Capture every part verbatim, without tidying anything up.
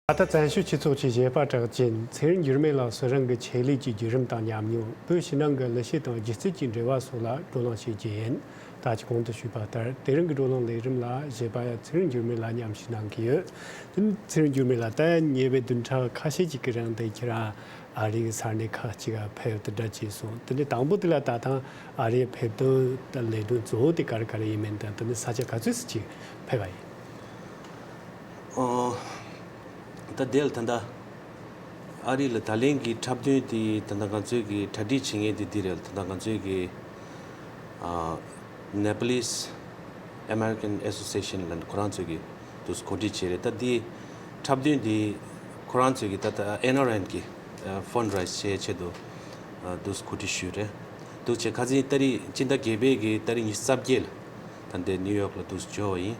ད་ལྟ་བཙན་བྱོལ་སྤྱི་ཚོགས་ཀྱི་བཞེད་པ་གྲགས་ཅན་ཚེ་རིང་འགྱུར་མེད་ལགས་སུ་རང་གི་ཆེད་ལས་ཀྱི་བརྒྱུད་རིམ་དང་ཉམས་མྱོང་། བོད་ཕྱི་ནང་གི་གླུ་གཞས་དང་སྒྱུ་རྩལ་གྱི་འབྲེལ་བ་སོགས་ལ་བགྲོ་གླེང་བྱེད་རྒྱུ་ཡིན། ད་ཅི་གོང་དུ་ཞུས་པ་ལྟར་དེ་རིང་གི་བགྲོ་གླེང་ལས་རིམ་ལ་གཞས་པ་ཚེ་རིང་འགྱུར་མེད་ལགས་མཉམ་ཞུགས་གནང་གི་ཡོད། དེ་ནི་ཚེ་རིང་འགྱུར་མེད་ལགས། ད་ཉེ་བའི་བདུན་ཕྲག་ཁ་ཤས་ཅིག་གི་རིང་དེ་ཁྱེད་རང་ཨ་རིའི་ས་གནས་ཁག་ཅིག་ལ་ཕེབས་དེ་འདྲ་བྱས་སོང་། དེ་ནི་དང་པོ་དེ་ལ་ད་ཐེངས་ཨ་རིའི་ཕེབས་དོན་དང་ལས་དོན་གཙོ་བོ་དེ་ག་རེ་ག་རེ་ཡིན་མིན་དང་། དེ་ནི་ས་ཆ་ག་ཚོད་ཅིག་ཕེབས་པ་ཡིན། ཨོ། ད་དེ་ལ་ད་ལྟ་ཨ་རི་ལ་ད་ལན་གྱི་འཁྲབ་སྟོན་དེ་ད་ལྟ་ང་ཚོའི་གི་གྲ་སྒྲིག་བྱེད་མཁན་དེ་འདི་རེད། ད་ལྟ་ང་ཚོའི་གི་ཨ་Nepalese American Association ལ་ཁོ་རང་ཚོས་གི་དུས་གོ་སྒྲིག་བྱས་རེད། ད་འདི་འཁྲབ་སྟོན་འདི་ཁོ་རང་ཚོས་གི་ད་ལྟ་ཨེན་ཨར་ཨེན་གི་ཨ་fundraise བྱེད་ཆེད་དུ་ཨ་དུས་གོ་སྒྲིག་ཞུས་རེད། དུས་བྱས་ཁ་སང་ཏ་རིག་སྤྱི་ཟླ་བརྒྱད་པའི་གི་ཏ་རིག་ཉི་ཤུ་རྩ་བརྒྱད་ལ་ད་ལྟའི་ནིའུ་ཡོག་ལ་དུས་འབྱོར་བ་ཡིན།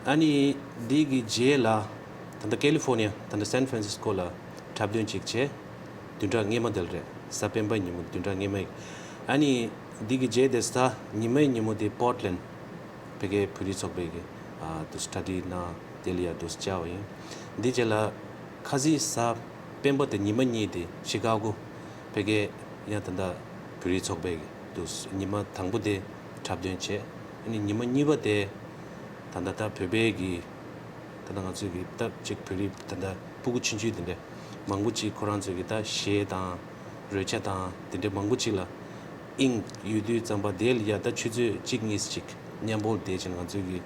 ཨ་ནི་འདི་གི་རྗེས་ལ་ད་ལྟ་ཀེ་ལི་ཧྥོར་ནི་ཡ་ད་ལྟ་སན་ཧྥ་རན་སིས་ཀོ་ལ་འཁྲབ་སྟོན་ཅིག་བྱས། བདུན་ཕྲག་སྔོན་མ་དེ་ལ་རེད། གཟའ་སྤེན་པ་ཉིན་མོ་བདུན་ཕྲག་སྔོན་མ་ཡིན། ཨ་ནི་འདི་གི་རྗེས་དེ་གཟའ་ཉི་མའི་ཉིན་མོ་དེ་པོར་ཊི་ལེན་ཌི་ཕ་གིའི་བོད་རིགས་ཚོགས་པའི་གི་ཨ་དུས་གྲ་སྒྲིག་གནང་། དེ་ལ་ཡ་དུས་བཅར་བ་ཡིན། འདི་རྗེས་ལ་ཁ་སང་གཟའ་སྤེན་པ་དེ་ཉི་མ་གཉིས་དེ་ཤི་ཀ་གོ་ཕ་གིའི་ཡང་ད་ལྟ་བོད་རིགས་ཚོགས་པའི་གི་དུས་ཉི་མ་དང་པོ་དེ་འཁྲབ་སྟོན་བྱས། ཨ་ནི་ཉི་མ་གཉིས་པ་དེ་ད་ལྟ་ད་བོད་པའི་གི་ད་ལྟ་ང་ཚོའི་གི་ད་ཅིག་བོད་རིགས་ད་ལྟ་སྤུ་གུ་ཆུང་ཆུང་དེ་འདྲ་མང་པོ་ཅིག་ཁོ་རང་ཚོའི་གི་ད་གཞས་དང་རོལ་ཆ་དང་དེ་འདྲ་མང་པོ་ཅིག་ལ་དབྱིངས་ཡོད་དུས་ཙམ་པ་དེ་ལ་ཡ་ད་ཆུ་ཚོད་གཅིག་གཉིས་ཅིག་མཉམ་པོ་བསྡད་ཕྱིན། ང་ཚོའི་གི་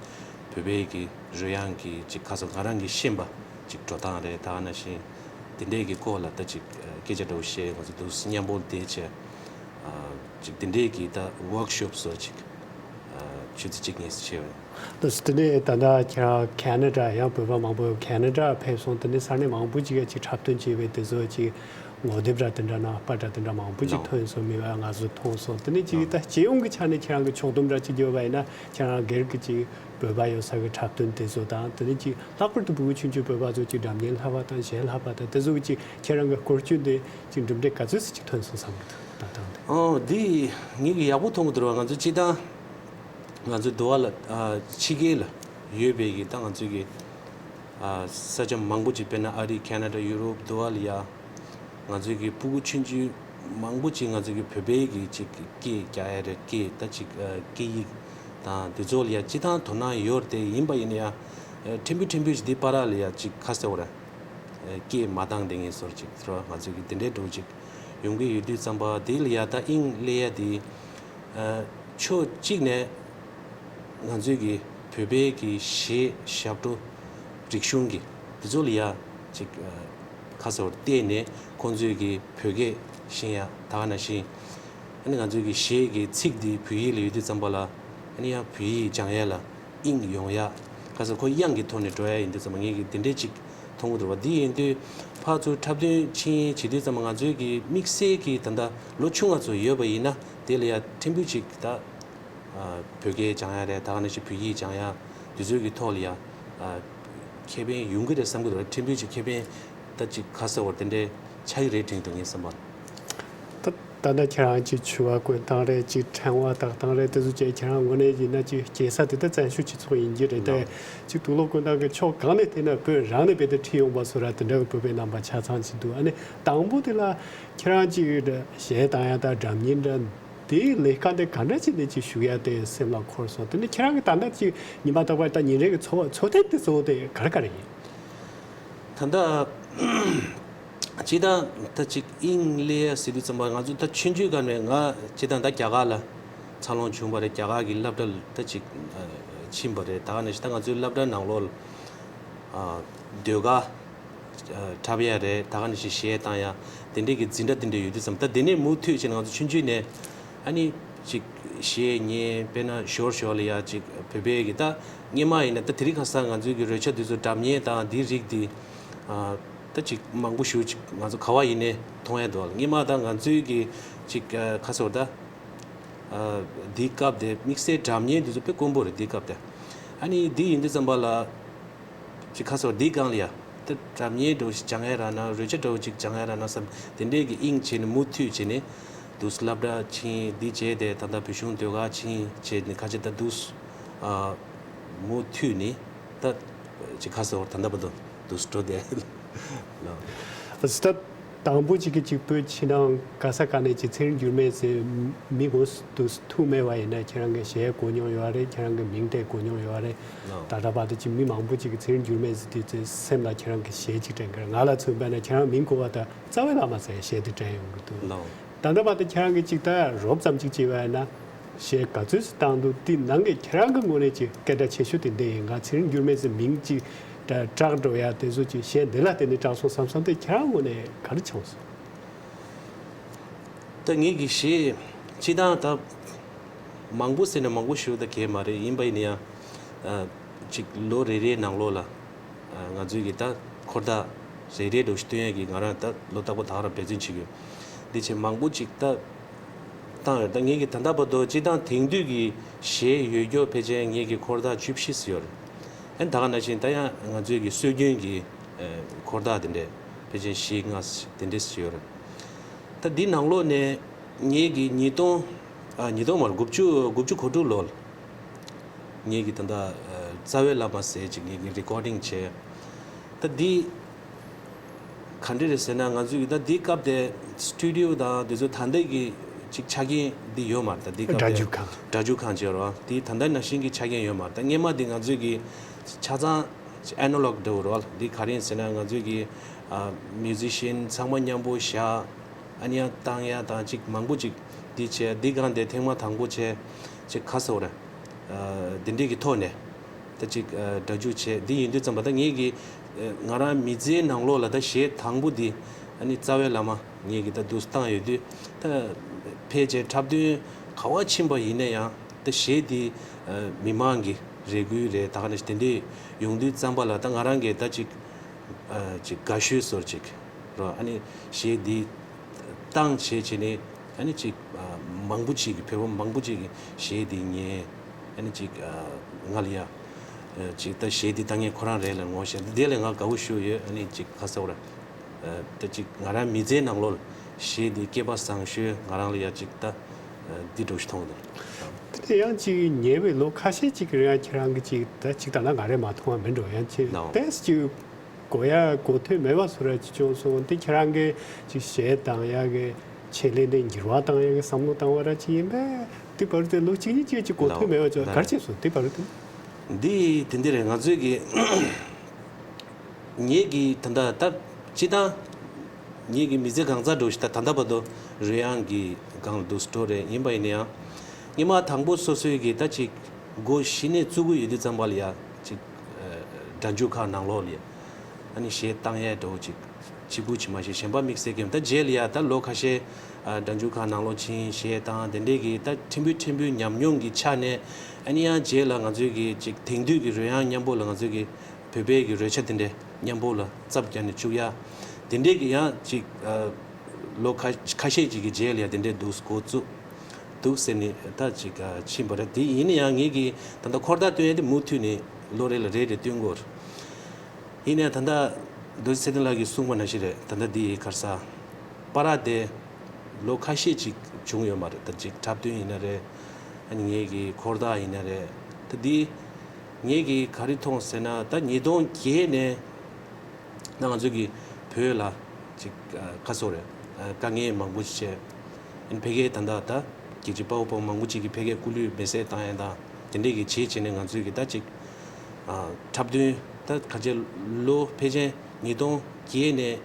བོད་པའི་གི་རོལ་དབྱངས་ཀྱི་ཅིག་ཁ་སང་ང་རང་གི་ཤེས་པ་ཅིག་འགྲོ་སྟངས་རེད། ད་ག་ནང་བཞིན་དེ་འདྲའི་གི་སྐོར་ལ་ད་ཅིག་སྐད་ཆ་འདྲ་བོ་བཤད། ང་ཚོ་དུས་མཉམ་པོ་བསྡད་བྱས་ཅིག་དེ་འདྲའི་གི་ད་ཝོག་ཤོབ་བཟོ་ཅིག་ཆུ་ཚོད་གཅིག་གཉིས་བྱས་པ་རེད། དེ་ནས་ད་ལྟ་ཁྱེད་རང་ཁེ་ན་ཌ་ཡང་བོད་པ་མང་པོ་ཁེ་ན་ཌ་ཕེབས་སོང་། དེ་ནས་ས་གནས་མང་པོ་ཅིག་ག་ཅིག་འཁྲབ་སྟོན་བྱས་པའི་དེ་ཚོ་ཅིག་ངོ་དེབ་འདྲ་དེ་འདྲ་ནང་པར་འདྲ་དེ་འདྲ་མང་པོ་ཅིག་ཐོན་སོང་། མི་བ་ང་ཚོ་མཐོང་སོང་། དེ་ནས་ཅིག་ད་སྤྱི་ཡོངས་ཀྱི་ཆ་ནས་ཁྱེད་རང་གི་ཕྱོགས་བསྡོམས་འདྲ་ཅིག་བརྒྱབ་པ་ཡིན་ན། ཁྱེད་རང་སྒེར་གྱི་ཅིག་བོད་པ་ཡོད་ས་གི་འཁྲབ་སྟོན་དེ་ཚོ་དང་། དེ་ནས་ཅིག་ལྷག་པར་དུ་སྤུ་གུ་ཆུང་ཆུང་བོད་པ་ཚོ་ཅིག་སྒྲ་སྙན་བསླབ་པ་དང་གཞས་བསླབ་པ་དང་དེ་ཚོ་གི་ཅིག་ཁྱེད་རང་གི་སྐོར་སྐྱོད་དེ་ཅིག་གྲུབ་འབྲས་ག་ཚོད་ཙམ་ཅིག་ཐོན་སོང་བསམ་གི་འདུག་ད་ཐེངས་དེ། ཨོ། འདི་ངེད་ཀྱི་ཡག་པོ་མཐོང་གི་འདུག་ར། ང་ཚོ་སྤྱི་བཏང་ང་ཚོ་འདི་བ་ལ་ཨ་ཕྱི་རྒྱལ་ལ་ཡོད་པའི་གི་ད་ང་ཚོའི་གི་ཨ་ས་ཆ་མང་པོ་ཅིག་དཔེར་ན་ཨ་རི། ཁེ་ན་ཌ། ཡུ་རོབ། འདི་བ་ལ་ཡ་ང་ཚོའི་གི་སྤུ་གུ་ཆུང་ཆུང་མང་པོ་ཅིག་ང་ཚོའི་གི་བོད་པའི་གི་ཅིག་སྐད་རྒྱག་ཡ་རེད། སྐད་ད་ཅིག་ཨ་སྐད་ཡིག་དང་དེ་ཚོ་ལ་ཡ་སྤྱི་བཏང་དོ་སྣང་ཡོད་རེད། དེ་ཡིན་པ་ཡིན་ན་ཡ་ཕྲན་བུ་ཕྲན་བུ་ཅིག་འདི་བར་ལ་ཡ་ཅིག་ཁ་གསལ་བོ་ར་སྐད་མ་བཏང་བསྡད་མཁན་བཟོ་འདྲ་ཅིག་ཚོར་བ། ང་ཚོའི་གི་དེ་འདྲའི་འདྲ་བོ་ཅིག་ཡོང་གི་ཡོད་དུས་ཙམ་པ་དེ་ལ་ཡ་ད་དབྱིངས་སླེབས་ཡ་དེ། ཨ་ཕྱོགས་གཅིག་ནས་ང་ཚོའི་གི་བོད་པའི་གི་གཞས་ཞབས་བྲོ་རིག་གཞུང་གི་དེ་ཚོ་ལ་ཡ་ཅིག་ཨ་ཁ་གསལ་བོར་བལྟས་ནས་ཁོང་ཚོའི་གི་བོད་སྐད་ཤེས་ཡ། ད་ག་ནང་བཞིན་ཨ་ནི་ང་ཚོའི་གི་གཞས་ཀྱི་ཚིག་འདི་བོད་ཡིག་ལ་ཡོད་དུས་ཙམ་པ་ལ་ཨ་ནི་ཡང་བོད་ཡིག་སྦྱང་ཡ་ལ་དབྱིངས་ཡོང་ཡ། ཁ་སང་ཁོ་དབྱངས་ཀྱི་ཐོག་ནས་འགྲོ་ཡ་ཡིན་དུས་ཙམ་པ་ངེད་ཀྱིས་དེ་འདྲས་ཅིག་མཐོང་གི་འདུག་བ། འདི་ཡིན་དུས་ཕར་ཚུར་འཁྲབ་སྟོན་ཕྱིན་བྱེད་དུས་ཙམ་པ་ང་ཚོའི་གི་དམིགས་བསལ་གྱི་ད་ལྟ་ལོ་ཆུང་བ་ཚོ་ཡོད་པ་ཡིན་ན་དེ་ལ་ཡ་ཕྲན་བུ་ཅིག་ད་ཨ་བོད་སྐད་སྦྱང་ཡ་རེད། ད་ག་ནང་བཞིན་བོད་ཡིག་སྦྱང་ཡ་དེ་ཚོའི་གི་ཐོག་ལ་ཡ་ཨ་ཁེ་ཕན་ཡོང་གི་རེད་བསམ་གི་འདུག་ར། ཕྲན་བུ་ཅིག་ཁེ་ཕན་ད་ཅིག་ཁ་གསལ་བོར་དེ་འདྲས་ཆགས་ཀྱི་རེད་དྲན་གྱི་འདུག་ངའི་བསམ་པར། ད་ད་ལྟ་ཁྱེད་རང་ཅིག་ཕྱུ་པ་བསྐོན་སྟངས་རེད། ཅིག་ཕྲེང་བ་བཏགས་སྟངས་རེད། དེ་ཚོ་བཅས་ཁྱེད་རང་ངོས་ནས་ཡིན་ན་ཅིག་སྐྱེས་ས་དེ་ད་བཙན་བྱོལ་སྤྱི་ཚོགས་ཡིན་གྱི་རེད་དེ། ཅིག་དུག་ལོག་བསྐོན་སྟངས་ཀྱི་ཕྱོགས་གང་ནས་བལྟས་ན་བོད་རང་ནས་རྦད་དེ་ཁྲིད་ཡོང་བ་བཟོ་འདྲ་དེ་འདྲ་གི་བོད་པའི་རྣམ་པ་ཆ་ཚང་ཅིག་འདུག་ཨ་ནི་དང་པོ་དེ་ལ་ཁྱེད་རང་ཅིག་གཞས་བཏང་ཡ་དང་སྒྲ་སྙན་འདྲ་དེའི་ལས་ཀ་དེ་ག་འདྲ་ཅིག་ནས་ཅིག་ཞུགས་ཡ་དེ་སེམས་ལ་འཁོར་སོང་། དེ་ནི་ཁྱེད་རང་གི་ད་ལྟ་ཅིག་ཉི་མ་རྟག་པར་ད་ཉིན་རེ་གི་འཚོ་བ་འཚོ་རྟེན་དེ་གཙོ་བོ་དེ་ག་རེ་ག་རེ་ཡིན། ད་ལྟ་སྤྱིར་བཏང་ད་ཅིག་དབྱིངས་སླེབས་ཟེར་དུས་ཙམ་པ་ང་ཚོ་ད་ཆུང་ཆུང་སྒང་ནས་ང་སྤྱིར་བཏང་ད་རྒྱ་གར་ལ་འཚར་ལོངས་བྱུང་བ་རེད། རྒྱ་གར་གྱི་སློབ་གྲྭ་ལ་ད་ཅིག་ཨ་ཕྱིན་པ་རེད། ད་ག་ནང་བཞིན་ད་ང་ཚོའི་སློབ་གྲྭ་ནང་ལོགས་ལ་ཨ་ཟློས་གར་ཨ་འཁྲབ་ཡ་རེད། ད་ག་ནང་བཞིན་གཞས་བཏང་ཡ་དེ་འདྲས་ཀྱི་འཛིན་གྲྭ་དེ་འདྲས་ཡོད་དུས་ཙམ་ད་དེ་ནས་མུ་མཐུད་བྱས་ནས་ང་ཚོ་ཆུང་ཆུང་ནས་ཨ་ནི་ཅིག་གཞས་ཉན། དཔེར་ན་ཞོར་ཞོར་ལ་ཡ་ཅིག་བོད་པའི་གི་ད་སྔོན་མ་ཡིན་ན་ད་དེ་རིང་ཁ་སང་ང་ཚོའི་གི་རོལ་ཆ་དེ་ཚོ་སྒྲ་སྙན་དང་དེའི་རིགས་དེ་ཨ་ད་ཅིག་མང་པོ་ཞིག་ཅིག་ང་ཚོ་ག་བ་ཡིན་ནའི་མཐོང་ཡ་འདུག་སྔོན་མ་ད་ང་ཚོའི་གི་ཅིག་ཨ་ཁ་སོ་ད་ཨ་འདིའི་སྐབས་དེ་དམིགས་བསལ་སྒྲ་སྙན་དེ་ཚོ་དཔེ་དཀོན་པོ་རེད། འདིའི་སྐབས་དེ་ཨ་ནི་འདི་ཡིན་དུས་ཙམ་པ་ལ་ཅིག་ཁ་སོ་འདིའི་སྒང་ལ་ཡ་ད་སྒྲ་སྙན་འདྲ་བོ་ཞིག་སྦྱང་ཡ་རག་ན། རོལ་ཆ་འདྲ་བོ་ཅིག་སྦྱང་ཡ་རག་ན་བསམ་དེ་འདྲའི་གི་དབྱིངས་བྱས་ནས་མུ་མཐུད་བྱས་ནས་དུས་སློབ་གྲྭ་ཕྱིན། འདི་བྱས་ཏེ་ད་ལྟ་བོད་གཞུང་ཟློས་གར་ཕྱིན་བྱས་ནས་ཁ་ཆེ་ད་དུས་ཨ་མུ་མཐུད་ནས་ད་ཅིག་ཁ་སོ་ད་ལྟ་བར་དུ་ དུ་འགྲོ་བསྡད་ལོ། ཨ་ད་དང་པོ་གཅིག་གི་གཅིག་པོའི་ཕྱི་ནང་ག་ས་ག་ནས་ཀྱི་ཚེ་རིང་འགྱུར་མེད་ཟེར་མི་གོ་དུ་ཐུག་མེད་པ་ཡིན་ན། ཁྱེད་རང་གི་གཞས་གོ་མྱོང་ཡོད་རེད། ཁྱེད་རང་གི་མིང་དེ་གོ་མྱོང་ཡོད་རེད། ད་ལྟ་བར་དུ་ཅིག་མི་མང་པོ་ཅིག་གི་ཚེ་རིང་འགྱུར་མེད་ཟེར་དུས་ཚེ་སེམས་ལ་ཁྱེད་རང་གི་གཞས་ཅིག་དྲན་གི་རེད། ང་ལ་མཚོན་པ་ན་ཁྱེད་རང་མིང་གོ་བ་དང་རྩ་བའི་བླ་མ་ཟེར་གཞས་དེ་དྲན་ཡོང་གི་འདུག་ད་ལྟ་བར་དུ་ཁྱེད་རང་གིས་ཅིག་ད་རོབ་ཙམ་ཅིག་བྱས་པ་ཡིན་ན་གཞས་ག་ཚོད་ཅིག་བཏང་འདུག་དེ་ནང་གི་ཁྱེད་རང་གི་ངོས་ནས་ཅིག་སྐད་གྲགས་ཆེ་ཤོས་དེ་འདི་ཡིན། ང་ཚེ་རིང་འགྱུར་མེད་ཟེར་མིང་ཅིག་ད་གྲགས་འགྲོ་ཡ་དེ་ཚོ་ཅིག་གཞས་འདི་ལ་བརྟེན་ནས་གྲགས་སོང་བསམ་བསམ་དེ་ཁྱེད་རང་ངོས་ནས་ག་རེ་བྱུང་སོང་། ད་ངེད་ཀྱི་གཞས་སྤྱི་བཏང་ད་མང་པོ་ཟེར་ན་མང་པོ་ཞུ་ད་གས་མ་རེད། ཡིན་པ་ཡིན་ན་ཡང་ཅིག་ལོ་རེ་རེའི་ནང་ལོགས་ལ་ང་ཚོའི་གི་ད་འཁོར་ཐག་རེ་རེ་འདྲ་བོ་ཞིག་བཏོན་ཡས་ཀྱི་ང་རང་ད་ལོ་རྟག་པར་ད་ག་རང་འབད་བརྩོན་བྱེད་ཀྱི་ཡོད། འདི་བྱས་མང་པོ་ཅིག་ད་བཏང་ཡོད། ད་ངེད་ཀྱི་ད་ལྟ་བར་དུ་སྤྱི་བཏང་དེང་དུས་ཀྱི་གཞས་ཡོད་རྒྱུ་ཕལ་ཆེར་ངེད་ཀྱི་འཁོར་ཐག་བཅུ་བཞི་ཙམ་ཡོད་རེད། ཨ་ནི་ད་ག་ནང་བཞིན་ད་ཡང་ང་ཚོའི་གི་སྲོལ་རྒྱུན་གྱི་འཁོར་ཐག་དེ་འདྲས་ཕལ་ཆེར་བཞི་ལྔ་དེ་འདྲས་ཡོད་རེད། ད་འདི་ནང་ལོགས་ནས་ངེད་ཀྱི་ཉིས་སྟོང་ཨ་ཉིས་སྟོང་མ་རེད། དགུ་བཅུ་དགུ་བཅུ་གོ་དྲུག་ལོར་ངེད་ཀྱི་ད་ལྟ་རྩ་བའི་བླ་མ་ཟེར་ཅིག་ངེད་ཀྱི་རི་ཀོར་ཌིང་བྱས། ད་འདི་ག་འདྲ་རེད་ཟེར་ན་ང་ཚོའི་གི་ད་འདི་སྐབས་དེ་སི་ཊུ་ཌི་ཡོ་དང་དེ་ཚོ་ད་ལྟ་གི་ཅིག་ཆ་རྐྱེན་འདི་ཡོད་མ་རེད། ད་འདི་སྐབས་དེ་སྒྲ་འཇུག་ཁང་སྒྲ་འཇུག་ཁང་བྱས་རོགས་འདི་ད་ལྟ་ནང་བཞིན་གྱི་ཆ་རྐྱེན་ཡོད་མ་རེད། ད་སྔས་མ་འདི་ང་ཚོའི་གི་ཆ་ཚང་ཨེ་ན་ལོག་འདྲ་བོ་རོགས་འདི་ག་རེ་ཡིན་ཟེར་ན་ང་ཚོའི་གི་ཨ་མིའུ་ཟི་ཤན་ཚང་མ་མཉམ་པོ་བཞག་ཨ་ནི་ཡང་བཏང་ཡ་དང་ཅིག་མང་པོ་ཅིག་འདི་བྱས། འདི་སྒང་དེ་ཐེངས་མ་དང་པོ་བྱས་ཅིག་ག་ཟེར་རེད། འདི་འདྲས་ཀྱི་ཐོག་ནས་ད་ཅིག་སྒྲ་འཇུག་བྱས། འདི་ཡིན་དུས་ཙམ་པ་ད་ངེད་ཀྱི་ང་རང་མི་ཚེའི་ནང་ལོགས་ལ་ད་གཞས་དང་པོ་འདི་ཨ་ནི་རྩ་བའི་བླ་མ་ངེད་ཀྱི་ད་འདུག་བཏང་ཡོད་དུས། ད་ཕལ་ཆེར་འཁྲབ་སྟོན་ག་བ་ཕྱིན་པ་ཡིན་ན་ཡང་ད་གཞས་འདི་མི་མང་གི་རེ་སྐུལ་རེད། ད་ག་ནང་བཞིན་དེ་འདྲས་ཡོང་དུས་ཙམ་པ་ལ་ད་ང་རང་གིས་ད་ཅིག་ཅིག་དགའ་ཤོས་ཚོར་ཅིག་རོ། ཨ་ནི་གཞས་འདི་བཏང་བྱས་བྱས་ནས་ཨ་ནི་ཅིག་མང་པོ་ཅིག་གི་བོད་པ་མང་པོ་ཅིག་གི་གཞས་འདི་ཉན། ཨ་ནི་ཅིག་ང་ལ་ཡ་ཅིག་ད་གཞས་འདི་ད་ངས་ཁོ་རང་རེད་ལ་ངོ་ཤེས། འདི་ལས་ང་དགའ་བོ་ཞུ་ཡོད། ཨ་ནི་ཅིག་ག་ཟེར་ར་ད་ཅིག་ང་རང་མི་ཚེའི་ནང་ལོགས་གཞས་འདི་སྐལ་པ་བཟང་ཤོས་ང་རང་ལ་ཡ་ཅིག་ད་འདི་འདྲ་ཞིག་མཐོང་འདུག་དེ་ཡང་ཅིག་ཉེ་བའི་ལོ་ཁ་ཤས་ཅིག་གི་རིང་ཁྱེད་རང་གི་ཅིག་ད་ཅིག་ད་ལྟ་ང་རེ་མ་མཐོང་བ་མིན་འགྲོ་ཡང་ཅིག་ཏེས་ཅིག་གོ་ཡ་གོ་ཐོས་མེད་པ་བཟོ་ར་ཅིག་བྱུང་སོང་། དེ་ཁྱེད་རང་གི་ཅིག་གཞས་བཏང་ཡ་གི་ཆེད་ལས་དེ་འགྱུར་བ་བཏང་ཡ་གི་བསམ་བློ་བཏང་བ་ར་ཅིག་ཡིན་པས། དེ་བར་དུ་ལོ་གཅིག་གཉིས་ཅིག་ཅིག་གོ་ཐོས་མེད་པ་ཅིག་ག་རེ་བྱས་སོང་དེ་བར་དུ། འདི་དེ་འདི་རེད། ང་ཚོས་གི་ངེད་ཀྱི་ད་ལྟ་ད་སྤྱི་བཏང་ངེད་ཀྱི་མི་ཚེ་གང་ཚ་འགྲོ་ཞིག་ད་ད་ལྟ་བར་དུ་རོལ་དབྱངས་ཀྱི་སྒང་ལ་འདུག་སེ་འགྲོ་རེད། ཡིན་པ་ཡིན་ན་ཡང་སྔོན་མ་དང་པོ་སོ་སོའི་གི་ད་ཅིག་སྒོ་གཞི་ནས་བཙུགས་ཀྱི་ཡོད་དུས་ཙམ་པ་ལ་ཡ་ཅིག་སྒྲ་འཇུག་ཁང་ནང་ལོགས་ལ་ཡ་ཨ་ནི་གཞས་བཏང་ཡས་འགྲོ་ཅིག་གཅིག་པུ་ཅིག་མ་གཞི་གཞན་པ་དམིགས་བསལ་གྱི་ད་རྗེས་ལ་ཡ་ད་ལོ་ཁ་ཤས་སྒྲ་འཇུག་ཁང་ནང་ལོགས་ཕྱིན་གཞས་བཏང་དེ་འདྲས་ཀྱི་ད་ཕྲན་བུ་ཕྲན་བུའི་ཉམས་མྱོང་གི་ཆ་ནས་ཨ་ནི་ཡང་རྗེས་ལ་ང་ཚོའི་གི་ཅིག་དེང་དུས་ཀྱི་རོལ་དབྱངས་མཉམ་པོ་ལ་ང་ཚོའི་གི་བོད་པའི་གི་རོལ་ཆ་དེ་འདྲས་མཉམ་པོ་ལ་རྩབ་རྒྱག་ནས་བཅུག་ཡ། དེ་འདྲས་ཀྱི་ཡང་ཅིག་ལོ་ཁ་ཁ་ཤས་ཅིག་གི་རྗེས་ལ་ཡ་དེ་འདྲས་འདུག་འགོ་བཙུགས་འདུག་ཟེར་ནས་ད་ཅིག་ཕྱིན་པ་རེད། དེ་ཡིན་ན་ཡང་ངེད་ཀྱི་ད་ལྟ་འཁོར་ཐག་བཏོན་ཡ་དེ་མུ་མཐུད་ནས་ལོ་རེ་ལ་རེ་རེ་བཏོན་དགོས་རེད། ཡིན་ནའི་ད་ལྟ་རྡོ་རྗེ་ཚེ་བརྟན་ལགས་ཀྱིས་གསུངས་པ་ནང་བཞིན་རེད། ད་ལྟ་འདི་ཡི་གར་ས་པར་དེ་ལོ་ཁ་ཤས་ཅིག་བྱུང་ཡོད་མ་རེད། ད་ཅིག་འཁྲབ་སྟོན་ཡིན་ན་རེད། ཨ་ནི་ངེད་ཀྱི་འཁོར་ཐག་ཡིན་ན་རེད། ད་འདི་ངེད་ཀྱིས་ག་རེ་མཐོང་ཟེར་ན་ད་ཉིས་སྟོང་བརྒྱད་ནས་ད་ང་ཚོ་གི་བོད་ལ་ཅིག་ཁ་སོ་རེད། དཀའ་ངལ་མང་པོ་ཞིག་བྱས། ཨ་ནི་ཕ་གིའི་ད་ལྟ་ད་རྒྱལ་གཅེས་དཔའ་བོ་དཔའ་མོ་མང་པོ་ཅིག་གིས་ཕ་གིའི་སྐུ་ལུས་མེ་སྲེག་བཏང་ཡ་དང་དེ་འདྲས་ཀྱི་བྱས་བྱས་ནས་ང་ཚོའི་གི་ད་ཅིག་འཁྲབ་སྟོན་ད་ག་ཅེ་ལོ་ཕལ་ཆེར་ཉིས་སྟོང་བརྒྱད་ནས་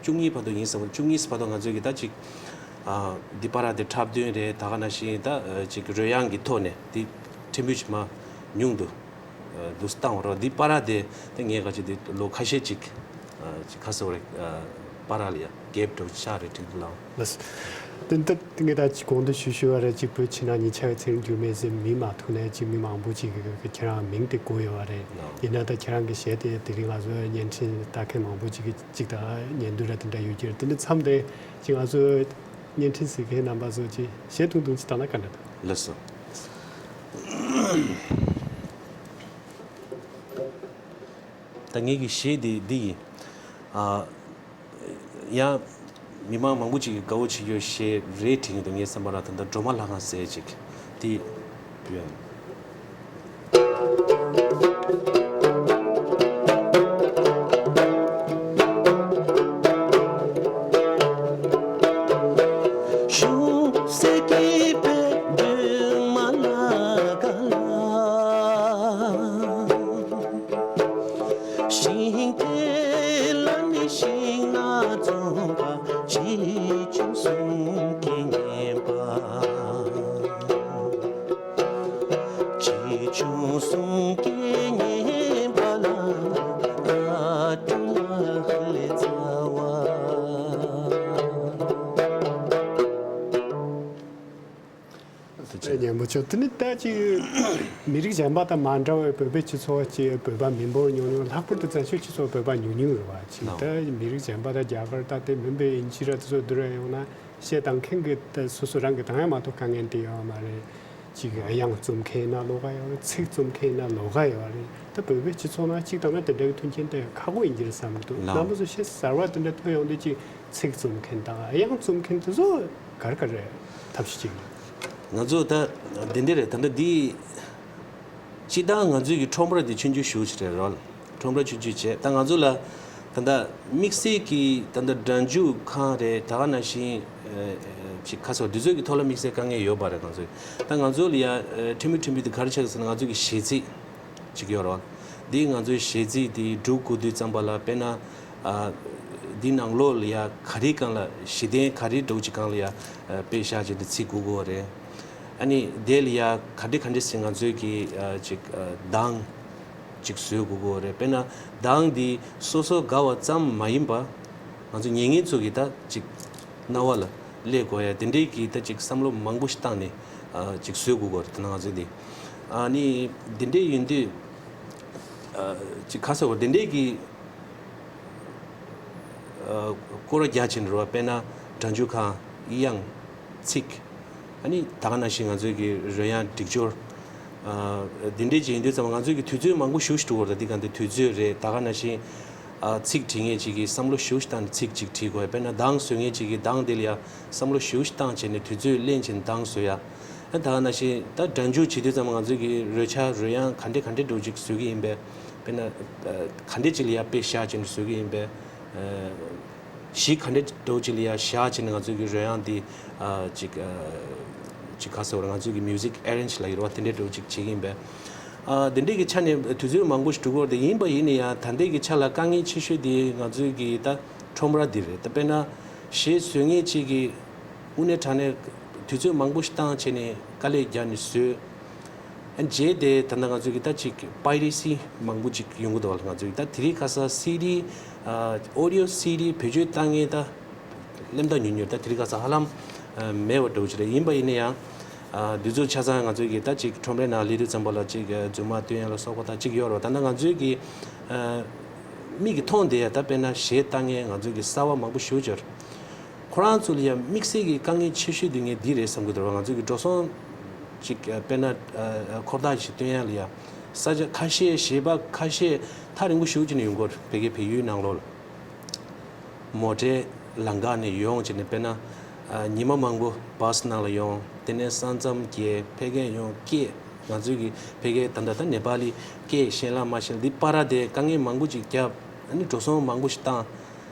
བཅུ་གཉིས་བར་དུ་ཡིན་ས་བཅུ་གཉིས་བར་དུ་ང་ཚོའི་གི་ད་ཅིག་འདི་པར་དེ་འཁྲབ་སྟོན་རེད། ད་ག་ནང་བཞིན་ད་ཅིག་རོལ་དབྱངས་ཀྱི་ཐོག་ནས་འདི་ཕྲན་བུ་ཞིག་མ་ཉུང་དུ་འདུག་བཏང་བ་རོགས། འདི་པར་དེ་ད་ངས་ག་ཅེ་འདི་ལོ་ཁ་ཤས་ཅིག་ཅིག་ཁ་སོ་རེད། པར་ལ་ཡ་གེབ་འགྲོ་ཆགས་རེད་དྲན་གི་ལའོ། ལགས། དེ་འདི་ངས་ད་ཅིག་གོང་དུ་ཞུ་ཞུ་བ་རེད། གཅིག་བོད་ཕྱི་ནང་གཉིས་ཆ་གི་ཚེ་རིང་འགྱུར་མེད་ཟེར་མི་མ་ཐུག་ནས་ཅིག་མི་མང་པོ་ཅིག་གི་ཁྱེད་རང་མིང་དེ་གོ་ཡོད་བ་རེད། ཡིན་ན་ད་ཁྱེད་རང་གི་གཞས་དེ་དེ་རིང་ང་ཚོ་བརྙན་འཕྲིན་ལྟ་མཁན་མང་པོ་ཅིག་གི་ཅིག་དང་ཉན་འདུག་ར་དེ་འདྲ་ཡོད་ཀྱི་རེད། དེ་འདྲ་མཚམས་དེ་ཅིག་ང་ཚོ་བརྙན་འཕྲིན་གཟིགས་མཁན་རྣམ་པ་ཚོ་ཅིག་གཞས་ཐུང་ཐུང་ཅིག་བཏང་ན་ག་འདྲ་འདུག་ལགས་སོ། ད་ངེད་ཀྱི་གཞས་འདི་འདི་ཡིན། ཨ། ཡང་མི་མང་མང་པོ་ཅིག་གིས་དགའ་བོ་བྱེད་རྒྱུ་གཞས་རེད་དྲན་གྱི་འདུག་ངའི་བསམ་པ་ལ། ད་ལྟ་སྒྲོལ་མ་ལྷ་ཁང་ཟེར་ཅིག་འདི་བུ་ཡང་། དེ་ལ་ནི་ཤིང་ནགས་འཛོམས་པ། ཆེ་ཆུང་གསུམ་གྱིས་བརྒྱན་པ། ཆེ་ཆུང་གསུམ་གྱིས་བརྒྱན་པ་ལ། ཨ་ཀྲུ་ལ་ལེ་ཚ་བ། ཉན་པོ་ཆོག་དེ་ནི་ད་ཅིག་མི་རིགས་གཞན་པ་དང་མ་འདྲ་བའི་བོད་པའི་སྤྱི་ཚོགས་ཀྱི་བོད་པ་མི་འབོར་ཉུང་ཉུང་ལྷག་པར་དུ་བཙན་བྱོལ་སྤྱི་ཚོགས་བོད་པ་ཉུང་ཉུང་རེད་བ། ཅིག་ད་མི་རིགས་གཞན་པ་དང་རྒྱ་གར་ད་དེ་མིན་པའི་དབྱིན་ཇི་ར་དེ་ཚོ་བསྡུར་ཡ་ཡོང་ན། བཤད་སྟངས་མཁན་གྱི་ད་སོ་སོ་རང་གི་དང་ཡ་མ་གཏོགས་དཀའ་ངལ་དེ་ཡོད་མ་རེད། ཅིག་དབྱངས་རྩོམ་མཁན་ན་ལོགས་ཀ་ཡོད་རེད། ཚིག་རྩོམ་མཁན་ན་ལོགས་ཀ་ཡོད་རེད། ད་བོད་པའི་སྤྱི་ཚོགས་ནང་གཅིག་དང་ན་དེ་འདྲ་གི་མཐུན་རྐྱེན་དེ་ཁག་པོ་ཡིན་གྱི་རེད་བསམ་གྱི་འདུག་ལགས། རྣམ་པ་ཚོ་བཤད་གསར་བ་དེ་འདྲ་ཐོན་ཡོང་དུས་ཅིག་ཚིག་རྩོམ་མཁན་དང་དབྱངས་རྩོམ་མཁན་དེ་ཚོ་ག་རེ་ག་རེ་ཐབས་ཤེས་ཅིག་ང་ཚོ་ད་འདི་འདྲ་རེད། ད་ལྟ་འདི་སྤྱིར་བཏང་ང་ཚོའི་གི་ཁྲོམ་ར་འདི་ཆུང་ཆུང་ཞེ་པོ་ཅིག་རེད་རོལ། ཁྲོམ་ར་ཆུང་ཆུང་བྱས། ད་ང་ཚོ་ལ་ད་ལྟ་དམིགས་བསལ་གྱི་ད་ལྟ་སྒྲ་འཇུག་ཁང་རེད། ད་ག་ནང་བཞིན་ཨ་ཅིག་ཁ་སོ་འདི་ཚོའི་གི་ཐོག་ལ་དམིགས་བསལ་དཀའ་ངལ་ཡོད་པ་རེད། ང་ཚོས་ད་ང་ཚོ་ལ་ཡ་ཨ་ཁྲིམས་མི་ཁྲིམས་མི་འདི་ག་རེ་ཆགས་ཟེར་ན། ང་ཚོའི་གི་གཞས་ཚིག་ཅིག་ཡོད་རེད་བ། འདི་ང་ཚོའི་གཞས་ཚིག་འདི་སྒྲུག་དགོས་དུས་ཙམ་པ་ལ། དཔེར་ན་ཨ་འདི་ནང་ལོགས་ལ་ཡ་ག་རེ་སྒང་ལ་གཞི་རྟེན་ག་རེ་འདྲ་བོ་ཅིག་སྒང་ལ་ཡ་ཨ་དཔེ་བཞག་བྱས་ཏེ་ཚིག་དགོས་ཀྱི་ཡོད་རེད། ཨ་ནི་དེ་ལ་ཡ་ག་འདྲ་ག་འདྲ་ཟེར་ང་ཚོའི་གི་ཨ་ཅིག་ཨ་གདངས་ཅིག་བཟོ་དགོས་ཀྱི་ཡོད་རེད། དཔེར་ན་གདངས་འདི་སོ་སོ་དགའ་བ་ཙམ་མ་ཡིན་པ། ང་ཚོ་ཉན་མཁན་ཚོ་གི་ད་ཅིག་རྣ་བ་ལ་སླེབས་དགོས་ཡ་དེ་འདྲའི་གི་ད་ཅིག་བསམ་བློ་མང་པོ་ཞིག་བཏང་ནས་ཨ་ཅིག་བཟོ་དགོས་ཀྱི་ཡོད་རེད། ད་ང་ཚོའི་འདི་ཨ་ནི་དེ་འདྲའི་ཡིན་དུས། ཨ་ཅིག་ཁ་སོ་བ་དེ་འདྲའི་གི་ཨ་སྐོར་ར་རྒྱག་བྱས་ནས་རེད་བ། དཔེར་ན་སྒྲ་འཇུག་ཁང་། དབྱངས། ཚིག་ཨ་ནི་ད་ག་ནང་བཞིན་ང་ཚོའི་གི་རོལ་དབྱངས་སྒྲིག་སྦྱོར། ཨ་འདི་འདྲའི་ཅིག་ཡིན་དུས་ཙམ་པ་ང་ཚོའི་གི་དུས་ཚོད་མང་པོ་ཞེ་པོ་ཅིག་འགྲོ་གི་རེད། ད་འདི་ག་འདི་དུས་ཚོད་རེད། ད་ག་ནང་བཞིན་ཨ་ཚིག་བྲིས་མཁན་ཅིག་གིས་བསམ་བློ་ཞེ་པོ་ཞིག་བཏང་ནས་ཚིག་ཅིག་བྲིས་དགོས་ཡ། དཔེར་ན་གདངས་བཟོ་མཁན་ཅིག་གིས་གདངས་དེ་ལ་ཡ་བསམ་བློ་ཞེ་པོ་ཞིག་བཏང་བྱས་ནས་དུས་ཚོད་ལེན་བྱས་ནས་གདངས་བཟོ་ཡ། ཨ་ད་ག་ནང་བཞིན་ད་སྒྲ་འཇུག་བྱེད་དུས་ཙམ་པ་ང་ཚོའི་གི་རོལ་ཆ་རོལ་དབྱངས་ག་འདྲ་ག་འདྲ་འདྲ་བོ་ཅིག་བཟོ་གི་ཡིན་པས། དཔེར་ན་ཨ་ག་འདྲ་ཅིག་ལ་ཡ་དཔེ་བཞག་བྱས་ནས་བཟོ་གི་ཡིན་པས། ཨ་གཞི་ག་འདྲ་འདྲ་བོ་ཅིག་ལ་ཡ་བཞག་བྱས་ནས་ང་ཚོའི་གི་རོལ་དབྱངས་འདི་ཨ་ཅིག་ཨ་ཅིག་ག་ཟེར་བ་རེད། ང་ཚོའི་གི་music arrange་ལབ་ཀྱི་རེད་བ། དེ་འདྲ་འདྲ་བོ་ཅིག་བྱེད་ཀྱི་ཡིན་པས། ཨ་དེ་འདྲའི་གི་ཆ་ནས་དུས་ཚོད་མང་པོ་ཞིག་འགྲོ་གི་ཡོད་རེད། ཡིན་པ་ཡིན་ན་ཡང་ད་ལྟའི་གི་ཆ་ལ་དཀའ་ངལ་ཆེ་ཤོས་དེ་ང་ཚོའི་གི་ད་ཁྲོམ་ར་འདི་རེད། ད་དཔེར་ན་གཞས་བཟོ་མཁན་ཅིག་གིས་དངོས་གནས་དྲང་གནས་དུས་ཚོད་མང་པོ་ཞིག་བཏང་བྱས་ནས་དཀའ་ལས་རྒྱག་ནས་བཟོས། ཨ་རྗེས་དེ་ད་ལྟ་ང་ཚོའི་གི་ད་ཅིག་piracy་མང་པོ་ཅིག་ཡོང་གི་འདུག་བ། ང་ཚོའི་གི་ད་དེ་རིང་ཁ་སང་སི་ཌི་ཨ་audio སི་ཌི་བེད་སྤྱོད་བཏང་མཁན་ད་སླེབས་དང་ཉུང་ཉུང་། ད་དེ་རིང་ཁ་སང་ཧ་ལམ་ཨ་མེད་པ་འདྲ་བོ་ཅིག་རེད། ཡིན་པ་ཡིན་ན་ཡང་ཨ་དུས་ཚོད་ཆ་ཚང་ང་ཚོའི་གི་ད་ཅིག་ཁྲོམ་རའི་ནང་སླེབས་དུས་ཙམ་པ་ལ་ཅིག་ཨ་རྫུན་མ་སྟོན་ཡ་ལ་སོགས་པ་ད་ཅིག་ཡོད་རེད་བ། ད་ལྟ་ང་ཚོའི་གི་ཨ་མིག་གིས་མཐོང་བསྡད་ཡ་ད་དཔེར་ན་གཞས་བཏང་མཁན་ང་ཚོའི་གི་གསར་བ་མང་པོ་ཞེ་པོ་ཅིག་ཡོད་རེད། ཁོ་རང་ཚོ་ལ་ཡང་དམིགས་བསལ་གྱི་དཀའ་ངལ་ཆེ་ཤོས་དེ་ངས་འདི་རེད་བསམ་གྱི་འདུག་ང་ཚོ་གི་འགྲོ་སོང་ཅིག་དཔེར་ན་ཨ་འཁོར་ཐག་ཅིག་སྟོན་ཡ་ལ་ཡ། ས་ཆ་ཁ་ཤས་གཞས་པ་ཁ་ཤས་ཐག་རིང་པོ་ཞེ་པོ་ཅིག་ནས་ཡོང་གི་ཡོད་རེད། བོད་ཀྱི་བལ་ཡུལ་ནང་ལོགས་ལ། མོ་ཊའི་ལམ་ཁ་ནས་ཡོང་བྱས་ནས་དཔེར་ན་ཨ་ཉི་མ་མང་པོ་བཱས་ནང་ལ་ཡོང་། དེ་ནས་ས་མཚམས་བརྒལ། ཕ་གིར་ཡོང་སྐད། ང་ཚོའི་གི་ཕ་གིར་ད་ལྟ་ད་ནེ་པ་ལི་སྐད་ཤེས་ལ་མ་ཤེས་ལ་འདི་པར་དེ་དཀའ་ངལ་མང་པོ་ཅིག་བརྒྱབ། ཨ་ནི་འགྲོ་སོང་མང་པོ་ཞིག་བཏང་།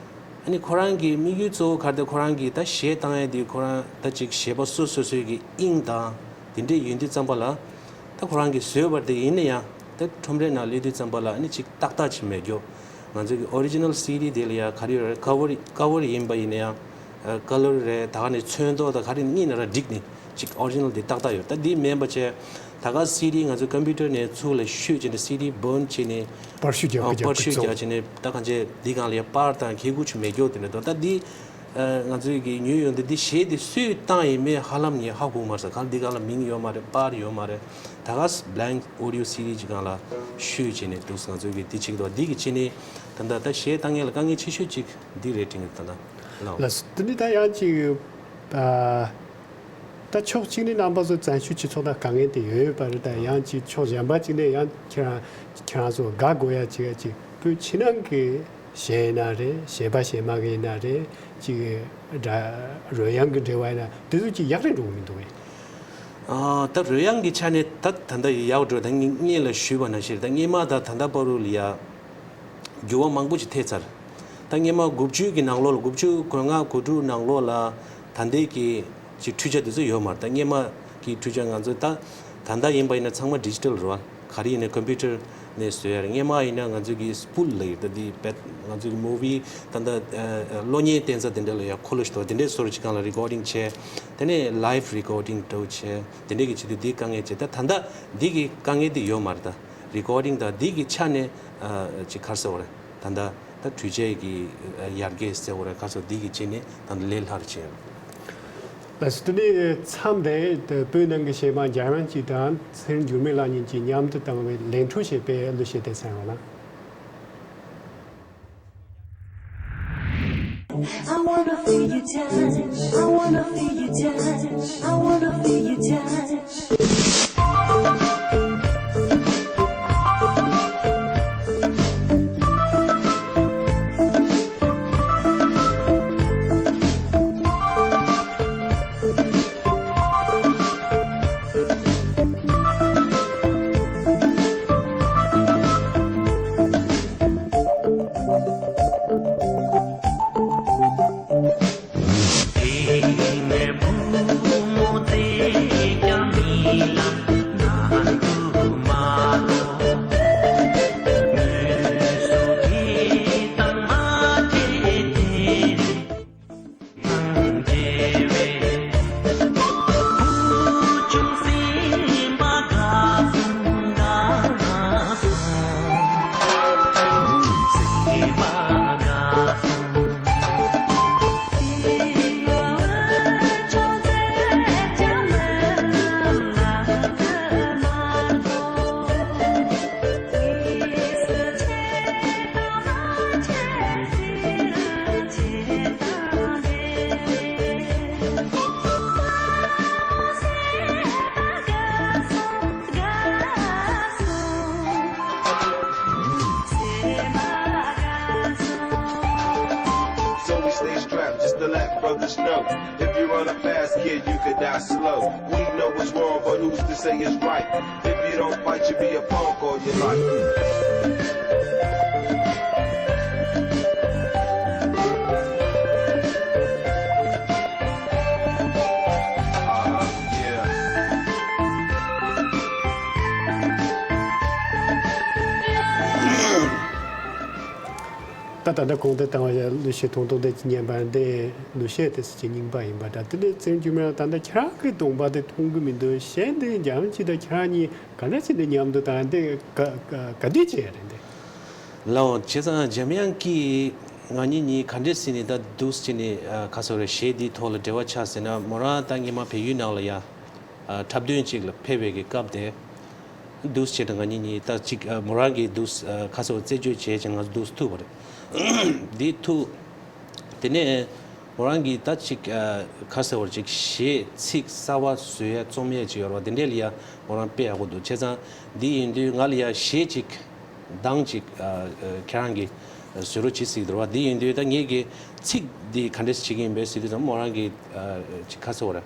ཨ་ནི་ཁོ་རང་གི་དམིགས་ཡུལ་གཙོ་བོ་ག་རེ་དེ། ཁོ་རང་གིས་ད་གཞས་བཏང་ཡས་དེ་ཁོ་རང་ད་ཅིག་གཞས་པ་སོ་སོ་སོའི་གི་དབྱིངས་དང་དེ་འདྲས་ཡོད་དུས་ཙམ་པ་ལ། ད་ཁོ་རང་གིས་བཟོས་པ་དེ་ཡིན་ན་ཡང་ད་ཁྲོམ་རའི་ནང་སླེབས་དུས་ཙམ་པ་ལ་ཨ་ནི་ཅིག་ཏག་ཏག་ཅིག་མེད་རྒྱུ། ང་ཚོའི་གི་ཨོ་རི་ཇི་ནལ་སི་ཌི་དེ་ལ་ཡང་ག་རེ་ཡོད་རེད། ཀ་བར་ཀ་བར་ཡིན་པ་ཡིན་ན་ཡང་ཀ་ལར་རེད། ད་ག་ནས་ཚོན་མདོག་དང་ག་རེ་གཉིས་ན་ར་འགྲིག་ནི། ཅིག་ཨོ་རི་ཇི་ནལ་དེ་ཏག་ཏག་ཡོད། ད་འདི་མིན་པ་བྱས། ད་ག་སི་ཌི་ང་ཚོ་ཀམ་པུ་ཊར་ནས་ཚུར་ལ་བཤུས་བྱས་ནས་སི་ཌི་བརན་བྱས་ནས། པར་བཤུས་རྒྱག་ཨ་གི་པར་རྒྱག་གི་བཤུས་ཚོ། རྒྱག་བྱས་ནས་ད་གང་བྱས་འདི་སྒང་ལ་ཡ་པར་དང་གད་ཁུག་ཅིག་མེད་རྒྱུ་དེ་འདྲ་འདུག་ད་འདི་ཨ་ང་ཚོའི་གི་ཉོས་ཡོང་དུས་འདི་གཞས་དེ་སུས་བཏང་ཡིན་མིན་ཧ་ལམ་ངས་ཧ་གོ་མ་སོང་། གང་འདི་སྒང་ལ་མིང་ཡོད་མ་རེད། པར་ཡོད་མ་རེད། ད་ག་སི་བྷ་ལེངྐ་ཨོ་ཌི་ཡོ་སི་ཌི་ཅིག་སྒང་ལ་བཤུས་བྱས་ནས་འདུག་ང་ཚོའི་གི་འདི་བྱེད་ཀྱི་འདུག་འདི་གི་ཆེད་ནས་ད་ལྟ་ད་གཞས་བཏང་མཁན་ལ་དཀའ་ངལ་ཆེ་ཤོས་ཅིག་འདི་རེད་དྲན་གྱི་འདུག་ད་ལྟ་ལགས། ལགས་སོ། དེ་ནི་ད་ཡང་ཅིག་ཨ། ད་ཕྱོགས་གཅིག་ནས་རྣམ་པ་ཚོ་བཙན་བྱོལ་སྤྱི་ཚོགས་དང་དཀའ་ངལ་དེ་ཡོད་ཡོད་པ་རེད། ད་ཡང་ཅིག་ཕྱོགས་གཞན་པ་གཅིག་ནས་ཡང་ཁྱེད་རང་ཁྱེད་རང་ཚོ་དགའ་དགོས་ཡ་ཅིག་ཡ་ཅིག་བོད་ཕྱི་ནང་གི་གཞས་ཡིན་ན་རེད། གཞས་པ་གཞས་མ་གི་ཡིན་ན་རེད། ཅིག་སྒྲ་རོལ་དབྱངས་ཀྱི་འབྲེལ་བ་ཡིན་ན་དེ་ཚོ་ཅིག་ཡག་རེད་འགྲོ་གི་མི་འདུག་གས། ཨ་ད་རོལ་དབྱངས་ཀྱི་ཆ་ནས་ད་ད་ལྟ་ཡག་འགྲོ། ད་སྔོན་ལ་ཞུས་པ་ནང་བཞིན་ད་སྔོན་མ་ད་ད་ལྟ་བར་དུ་ལ་ཡ། འགྱུར་བ་མང་པོ་ཞིག་ཐེབས་ཚར། ད་སྔོན་མ་དགུ་བཅུ་གི་ནང་ལོགས་ལ། དགུ་བཅུ་གོ་ལྔ་གོ་དྲུག་ནང་ལོགས་ལ་ད་ལྟའི་གི་ཅིག་འཕྲུལ་ཆ་དེ་ཚོ་ཡོད་མ་རེད། ད་སྔོན་མ་གི་འཕྲུལ་ཆ་ང་ཚོ་ད་ད་ལྟ་ཡིན་པ་ཡིན་ན་ཚང་མ་ཌི་ཇི་ཊལ་རེད་བ། ག་རེ་ཡིན་ན་ཀམ་པུ་ཊར་ ནས་བཟོས་ཡ་རེད། སྔས་མ་ཡིན་ན་ང་ཚོ་གི་སྤུལ་ལབ་ཡོད། ད་འདི་བེད་ང་ཚོ་གི་མུ་ཝི་ད་ལྟ་ཨ་ཨ་གློག་བརྙན་བསྟན་ས་དེ་འདྲ་ལ་ཡ་འཁོར་ལོ་ཞིག་འདུག་དེ་འདྲའི་བཟོ་འདྲ་ཅིག་སྒང་ལ་རི་ཀོར་ཌིང་བྱས། དེ་ནས་ལའེབ་རི་ཀོར་ཌིང་འདྲ་བོ་བྱས། དེ་འདྲའི་གི་ཆེད་དུ་འདི་དཀའ་ངལ་བྱས། ད་ད་ལྟ་འདི་གི་དཀའ་ངལ་འདི་ཡོད་མ་རེད། ད་རི་ཀོར་ཌིང་དང་འདི་གི་ཆ་ནས་ཨ་ཅིག་ག་རེ་ཟེར་དགོས་རེད། ད་ལྟ་ད་འཕྲུལ་ཆས་ཀྱི་ཨ་ཡར་རྒྱས་ཟེར་དགོས་རེད། ག་ཚོད་འདི་གི་ཆེད་ནས་ད་ལྟ་ལས་སླ་རུ་ཕྱིན་ཡོད། ལགས་སོ། དེ་ནས་མཚམས་དེ་བོད་ནང་གི་གཞས་མ་འཇམ་དབྱངས་སྐྱིད་དང་ཚེ་རིང་འགྱུར་མེད་ལགས་གཉིས་ཀྱིས་མཉམ་དུ་བཏང་བའི་ལས་འཕྲོ་ཞེས་པའི་གླུ་གཞས་དེ་གསན་རོགས་གནང་། I wanna feel you touch, I wanna feel you touch, I wanna feel you touch. So we stay strapped just to let brothers know. If you run up fast, kid, you could die slow. We know what's wrong, but who's to say it's right? If you don't fight, you be a punk all your life. Uh-huh, yeah. ད་ད་ལྟ་གོང་དུ་བཏང་བའི་གླུ་གཞས་ཐུང་ཐུང་དེ་ཉན་པ་འདི་གླུ་གཞས་དེ་ཚོ་གི་རྙིང་པ་ཡིན་པ་འདྲ། དེ་ནས་ཚེ་རིང་འགྱུར་མེད་ལགས། ད་ལྟ་ཁྱེད་རང་གི་གདོང་པ་དེ་མཐོང་གི་མི་འདུག་གཞས་འདི་འཇམ་དབྱངས་སྐྱིད་དང་ཁྱེད་རང་གཉིས་ག་འདྲ་བྱས་ནས་མཉམ་དུ་བཏང་། འདི་ག་ག་ག་དུས་བྱས་རེད་འདི། ལགས་འོང་། བྱས་ཙང་འཇམ་དབྱངས་སྐྱིད་ང་གཉིས་གཉིས་ག་འདྲས་ཟེར་ནས་ད་འདུག་སེ་བྱས་ནས་ཨ་ག་ཟེར་རེད། གཞས་འདིའི་ཐོག་ལ་འབྲེལ་བ་ཆགས་ཟེར་ན། མོ་རང་ད་སྔོན་མ་བལ་ཡུལ་ནང་ལ་ཡ་ཨ་འཁྲབ་སྟོན་ཅིག་ལ་ཕེབས་པའི་གི་སྐབས་དེ། འདུག་སེ་བྱས་ནས་ང་གཉིས་གཉིས་ད་ཅིག་ཨ་མོ་རང་གིས་འདུག་སེ་ཨ་ག་ཟེར་བ་རྩད་གཅོད་བྱས་བྱས་ང་ཚོ་འདུག་སེ་ཐུག་པ་རེད། འདི་ཐུག་དེ་ནས་མོ་རང་གིས་ད་ཅིག་ཨ་ག་ཟེར་བ་ཅིག་གཞས་ཚིག་གསར་བ་བཟོ་ཡ་རྩོམ་ཡ་ཅིག་ཡོད་རེད་པ། དེ་འདྲས་ལ་ཡ་མོ་རང་དཔེ་ཡག་པོ་འདུག་བྱས་ཙང་འདི་ཡིན་དུས་ང་ལ་ཡ་གཞས་ཅིག་གདངས་ཅིག་ཨ་ཨ་ཁྱེད་རང་གིས་བཟོ་རོགས་བྱེད་ཟེར་གྱི་འདུག་རེད་པ། འདི་ཡིན་དུས་ད་ངས་ཀྱི་ཚིག་འདི་ག་འདྲས་བྱེད་ཀྱི་ཡིན་པས་ཟེར་དུས་ཙམ་མོ་རང་གིས་ཨ་ཅིག་ག་ཟེར་བ་རེད།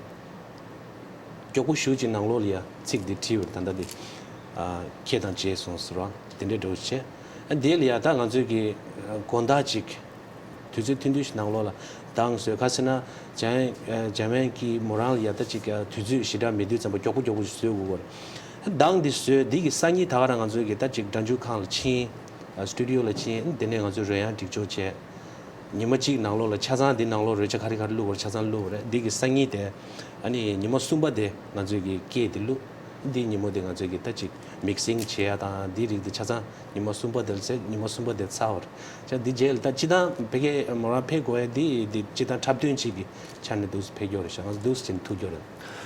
མགྱོགས་པོ་ཞེ་ཅིག་ནང་ལོགས་ལ་ཡ་ཚིག་འདི་བྲིས་པ་རེད། ད་ལྟ་འདི་ཨ་ཁྱེད་དང་མཇལ་སོང་ཟེར་བ་དེ་འདྲའི་འདྲ་བོ་བྱས། ཨ་འདི་ལ་ཡ་ད་ང་ཚོས་ཀྱི་ཨ་དགོང་དག་ཅིག་དུས་ཚོད་ཐུང་ཐུང་ཞིག་ནང་ལོགས་ལ་གདངས་བཟོས། ག་ཟེར་ན་འཇམ་དབྱངས་ཨ་འཇམ་དབྱངས་སྐྱིད་མོ་རང་ལ་ཡ་ད་ཅིག་ཨ་དུས་ཚོད་ཞེ་དྲག་མེད་དུས་ཙམ་པ་མགྱོགས་པོ་མགྱོགས་པོ་ཞིག་བཟོས་དགོས་པ་རེད། གདངས་འདི་བཟོས། འདི་གི་སང་ཉིན་ད་ག་རང་ང་ཚོས་ཀྱི་ད་ཅིག་སྒྲ་འཇུག་ཁང་ལ་ཕྱིན། ཨ་སི་ཊུ་ཌི་ཡོ་ལ་ཕྱིན། དེ་ནས་ང་ཚོས་རོལ་དབྱངས་སྒྲིག་སྦྱོར་བྱས། ཉི་མ་གཅིག་ནང་ལོགས་ལ་ཆ་ཚང་འདི་ནང་ལོགས་རོལ་ཆ་ག་རེ་ག་རེ་བླུགས་པར་ཆ་ཚང་བླུགས་པ་རེད། འདི་གི་སང་ཉིན་དེ་ཨ་ནི་ཉི་མ་གསུམ་པ་དེ་ང་ཚོས་ཀྱི་སྐད་དེ་བླུགས། འདི་ཉིན་མོ་དེ་ང་ཚོས་ཀྱི་ད་ཅིག་མིག་སིང་བྱེད་ཡ་དང་འདི་རིགས་དེ་ཆ་ཚང་ཉི་མ་གསུམ་པ་དེ་ལ་ཚེ་ཉི་མ་གསུམ་པ་དེ་ཚར་བ་རེད། ཆ་འདི་རྗེས་ལ་ད་སྤྱི་བཏང་ཕ་གི་མོ་རང་ཕེབས་དགོས་ཡ་འདི་འདི་སྤྱི་བཏང་འཁྲབ་སྟོན་ཅིག་གི་ཆ་ནས་འདུག་སེ་ཕེབས་རྒྱུ་རེད་ཤག་ང་ཚོ་འདུག་སེ་བྱས་ནས་ཐུག་རྒྱུ་རེད།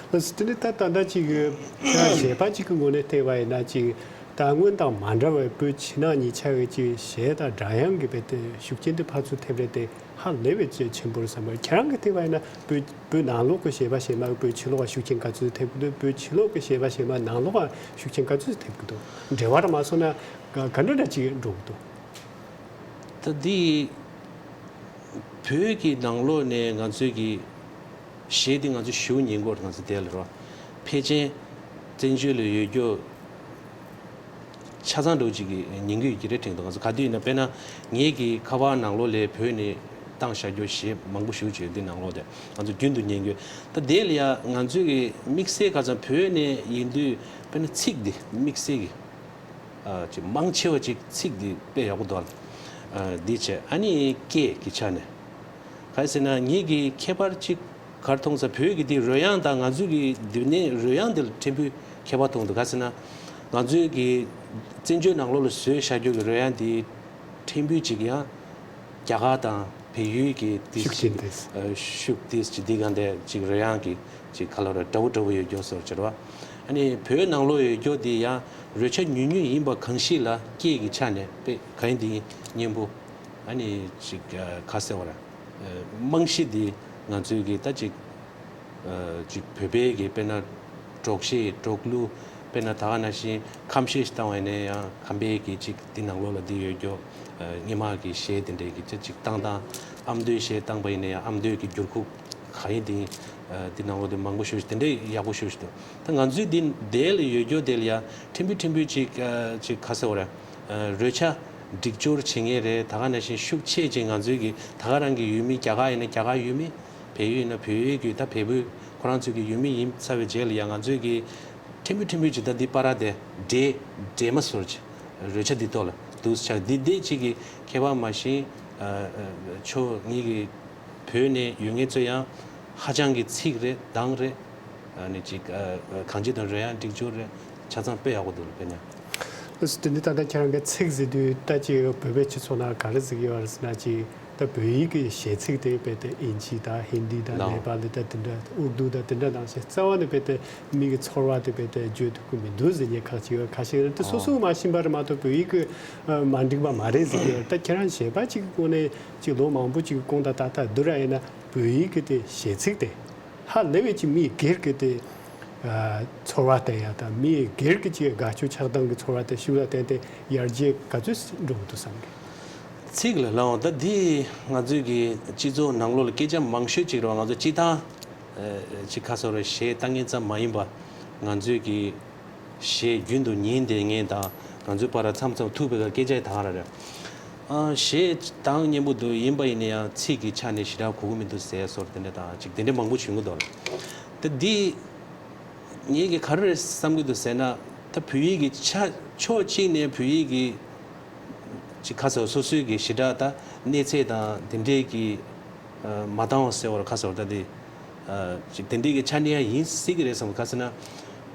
ལགས་སོ། དེ་ནས་ད་ད་ལྟ་ཅིག་གཞས་པ་ཅིག་གི་ངོས་ནས་བལྟས་པ་ཡིན་ན་ཅིག་ད་སྔོན་དང་མ་འདྲ་བའི་བོད་ཕྱི་ནང་གཉིས་ཆ་བའི་ཅིག་གཞས་དང་སྒྲ་དབྱངས་ཀྱི་རྦད་དེ་ཤུགས་རྐྱེན་དེ་ཕར་ཚུར་ཐེབས་རེད་དེ། ཧ་ལས་པའི་ཅིག་ཆེན་པོ་རེད་བསམ་པ། ཁྱེད་རང་གིས་བལྟས་པ་ཡིན་ན་བོད་བོད་ནང་ལོགས་ཀྱི་གཞས་པ་གཞས་མ་གིས་བོད་ཕྱི་ལོགས་ལ་ཤུགས་རྐྱེན་ག་ཚོད་ཐེབས་ཀྱི་འདུག་བོད་ཕྱི་ལོགས་ཀྱི་གཞས་པ་གཞས་མ་ནང་ལོགས་ལ་ཤུགས་རྐྱེན་ག་ཚོད་ཐེབས་ཀྱི་འདུག་འབྲེལ་བ་ར་མ་སོང་ན་ག་ག་འདྲ་འདྲ་ཅིག་འགྲོ་གི་འདུག་ད་འདི་བོད་ཀྱི་ནང་ལོགས་ནས་ང་ཚོའི་གི་གཞས་འདི་ང་ཚོ་ཞེ་པོ་ཉན་གྱི་ཡོད་རེད། ང་ཚོ་དེ་ལ་རོ་ཕལ་ཆེར་བཙན་བྱོལ་ལ་ཡོད་རྒྱུ་ཆ་ཚང་འདྲ་བོ་ཅིག་གིས་ཉན་གྱི་ཡོད་ཀྱི་རེད་དྲན་འདུག་ང་ཚོ་ག་དུས་ཡིན་ན་དཔེར་ན་ངེད་ཀྱི་ཁ་པར་ནང་ལོགས་ལ་བོད་ནས་བཏང་བཞག་རྒྱུ་གཞས་མང་པོ་ཞེ་པོ་ཅིག་ཡོད། འདི་ནང་ལོགས་དེ་ང་ཚོ་རྒྱུན་དུ་ཉན་གྱི་ཡོད། ད་དེ་ལ་ཡ་ང་ཚོའི་གི་དམིགས་བསལ་ཁ་སང་བོད་ནས་ཡིན་དུས་དཔེར་ན་ཚིག་འདི་དམིགས་བསལ་གྱི་ ཨ་ཅིག་མང་ཆེ་བ་ཅིག་ཚིག་འདི་དཔེ་ཡག་པོ་འདུག་ཨ། འདི་བྱས་ཨ་ནི་སྐད་ཀྱི་ཆ་ནས་ག་རེ་ཟེར་ན་ངེད་ཀྱི་ཁྱད་པར་ཅིག་གར་མཐོང་ས་བོད་ཀྱི་འདི་རོལ་དབྱངས་དང་ང་ཚོའི་གི་འདི་ནས་རོལ་དབྱངས་འདི་ལ་ཕྲན་བུ་ཁྱད་པར་མཐོང་འདུག་ག་ཟེར་ན་ང་ཚོའི་གི་བཙན་བྱོལ་ནང་ལོགས་ལ་བཟོས་བཞག་རྒྱུ་གི་རོལ་དབྱངས་འདི་ཕྲན་བུ་ཅིག་ཡང་རྒྱ་གར་དང་བལ་ཡུལ་གྱི་འདི་ཤུགས་ཆེན་ཅིག་ཏེ། ཨ་ཤུགས་ཏེ་ཅིག་འདི་ག་འདྲ་ཅིག་རོལ་དབྱངས་ཀྱི་ཅིག་ག་ལ་ར་འདྲ་བོ་འདྲ་བོ་ཡོད་རྒྱུ་བཟོ་འདྲ་བ། ཨ་ནི་བོད་ནང་ལོགས་ཡོད་རྒྱུ་འདི་ཡང་རོལ་ཆ་ཉུང་ཉུང་ཡིན་པ་གང་ཞིག་ལ་སྐད་ཀྱི་ཆ་ནས་དཔེ་གང་ཡིན་འདི་སྙན་པོ། ཨ་ནི་ཅིག་ཨ་ག་ཟེར་བ་ར། ཨ་རྨང་གཞི་འདི་ང་ཚོའི་གི་ད་ཅིག་ཨ་ཅིག་བོད་པའི་གི་དཔེར་ན་འབྲོག་གཞས་འབྲོག་གླུ། དཔེར་ན་ད་ག་ནང་བཞིན་ཁམས་གཞས་ཤིག་བཏང་བ་ཡིན་ན་ཡང་ཁམས་པའི་གི་ཅིག་འདི་ནང་ལོགས་ལ་འདི་ཡོད་རྒྱུ། ཨ་སྔོན་མ་གི་གཞས་དེ་འདྲའི་གི་ཅིག་ཅིག་བཏང་སྟངས། ཨ་མདོའི་གཞས་བཏང་པ་ཡིན་ན་ཡང་ཨ་མདོའི་གི་འགྱུར་ཁུག་ག་ཡིན་དེ་ཡིན། ཨ་འདི་ནང་ལོགས་དེ་མང་པོ་ཞེ་པོ་ཞིག་དེ་འདྲའི་ཡག་པོ་ཞེ་པོ་ཞིག་འདུག་ད་ང་ཚོའི་འདི་དེ་ལ་ཡོད་རྒྱུ་དེ་ལ་ཡང་ཕྲན་བུ་ཕྲན་བུ་ཅིག་ཨ་ཅིག་ག་ཟེར་བ་རེད། ཨ་རོལ་ཆ་སྒྲིག་སྦྱོར་བྱེད་མཁན་རེད། ད་ག་ནང་བཞིན་ཤུགས་ཆེ་ཅིག་ང་ཚོའི་གི་ད་ག་རང་གི་ཡུལ་མི་རྒྱ་གར་ཡིན་ན་རྒྱ་གར་ཡུལ་མི། བལ་ཡུལ་ཡིན་ན་བལ་ཡུལ་གྱི་ད་བལ་པོའི་ཁོ་རང་ཚོའི་གི་ཡུལ་མི་ཡིན་ཚར་བའི་རྗེས་ལ་ཡང་ང་ཚོའི་གི་ཕྲན་བུ་ཕྲན་བུ་ཅིག་ད་འདི་པ་ར་དེ་འདྲེས་འདྲེས་མ་བཟོ་ཅིག་རོལ་ཆ་འདི་ཐོག་ལ་འདུག་ཆགས་འདི་འདི་ཅིག་གི་ཁྱད་པར་མ་ཤེས། ཨ་ཨ་ཆོ་ངེད་ཀྱི་བོད་ནས་ཡོད་མཁན་ཚོ་ཡང་ཧ་ཅང་གི་ཚིག་རེད་གདངས་རེད། ཨ་ནི་ཅིག་ཨ་ཨ་གང་ཅི་དང་རོལ་དབྱངས་སྒྲིག་སྦྱོར་རེད། ཆ་ཚང་དཔེ་ཡག་པོ་འདུག་ལ་དཔེ་ཉག་ལགས་སོ། དེ་ནི་ད་ལྟ་ཁྱེད་རང་གི་ཚིག་ཟེར་དུས་ད་ཅིག་བོད་པའི་སྤྱི་ཚོགས་ནང་ག་རེ་ཟེར་གྱི་ཡོད་རེད་ཟེར་ན་ཅིག་ད་བོད་ཡིག་གི་གཞས་ཚིག་དེ་རྦད་དེ་ཨིན་ཇི་དང་ཧིན་དི་དང་ལའོ་ནེ་པ་ལི་དང་དེ་འདྲ་ཨུར་དུ་དང་དེ་འདྲ་ནང་བཞིན་རྩ་བ་ནས་རྦད་དེ་མི་གི་ཚོར་བ་དེ་རྦད་དེ་བརྗོད་ཐུབ་ཀྱི་མི་འདུག་ཟེར་མཁན་ཁག་ཅིག་ཡོད། ཁ་ཤས་རེད་དེ་སོ་སོ་མ་ཤེས་པ་རེད་མ་གཏོགས་བོད་ཡིག་གི་མ་འགྲིག་པ་མ་རེད་ཟེར་གྱི་ཡོད། ད་ཁྱེད་རང་གཞས་པ་ཅིག་གི་སྒོ་ནས་ཅིག་ལོ་མང་པོ་ཅིག་གི་གོང་དང་ད་ལྟ་བསྡུར་ཡ་ཡིན་ན་བོད་ཡིག་གི་དེ་གཞས་ཚིག་དེ་ཧ་ལས་པའི་ཅིག་མི་སྒེར་གྱི་དེ། ཚོར་བ་བསྟན་ཡ་དང་མི་སྒེར་གྱི་ཅིག་དགའ་སྐྱོ་ཆགས་སྡང་གི་ཚོར་བ་དེ་ཤུགས་ལ་བརྟེན་ཏེ་ཡར་རྒྱས་ག་ཚོད་འགྲོ་གི་འདུག་བསམ་གི། ཚིག་ལ་ལའོ་ད་འདི་ང་ཚོའི་གི་སྤྱི་ཚོགས་ནང་ལོགས་ལ་སྐད་ཆ་མང་ཤོས་ཅིག་རེད་བ། ང་ཚོ་སྤྱི་བཏང་ཅིག་ཁ་སོ་རེ་གཞས་བཏང་མཁན་ཙམ་མ་ཡིན་པ་ང་ཚོའི་གི་གཞས་རྒྱུན་དུ་ཉན་བསྡད་མཁན་དང་ང་ཚོའི་བར་མཚམས་མཚམས་ཐུག་པའི་སྐད་ཆ་ཡི་ད་ག་ར་རེད། ཨ་གཞས་གདངས་སྙན་པོ་འདུག་ཡིན་པ་ཡིན་ན་ཡང་ཚིག་གི་ཆ་ནས་ཞེ་དྲག་གོ་གི་མི་འདུག་ཟེར་སོར་དེ་འདྲ་དང་ཅིག་དེ་འདྲ་མང་པོ་བྱུང་གི་འདུག་ལ། ད་འདི་ངེད་ཀྱི་ག་རེ་རེད་བསམ་གྱི་འདུག་ཟེར་ན་ད་བོད་ཡིག་གི་ཆ་ཕྱོགས་གཅིག་ནས་བོད་ཡིག་གི་ཅིག་ཁ་སོ་སོ་སོའི་གི་ཞེ་དྲག་ད་གནས་ཚད་དང་དེ་འདྲའི་གི་མ་འདང་བ་ཟེར་བར་ཁ་སོར་ད་དེ། ཅིག་དེ་འདྲའི་གི་ཆ་ནས་ཡང་ཡིན་སྲིད་གི་རེད་བསམ་གི། ག་ཟེར་ན།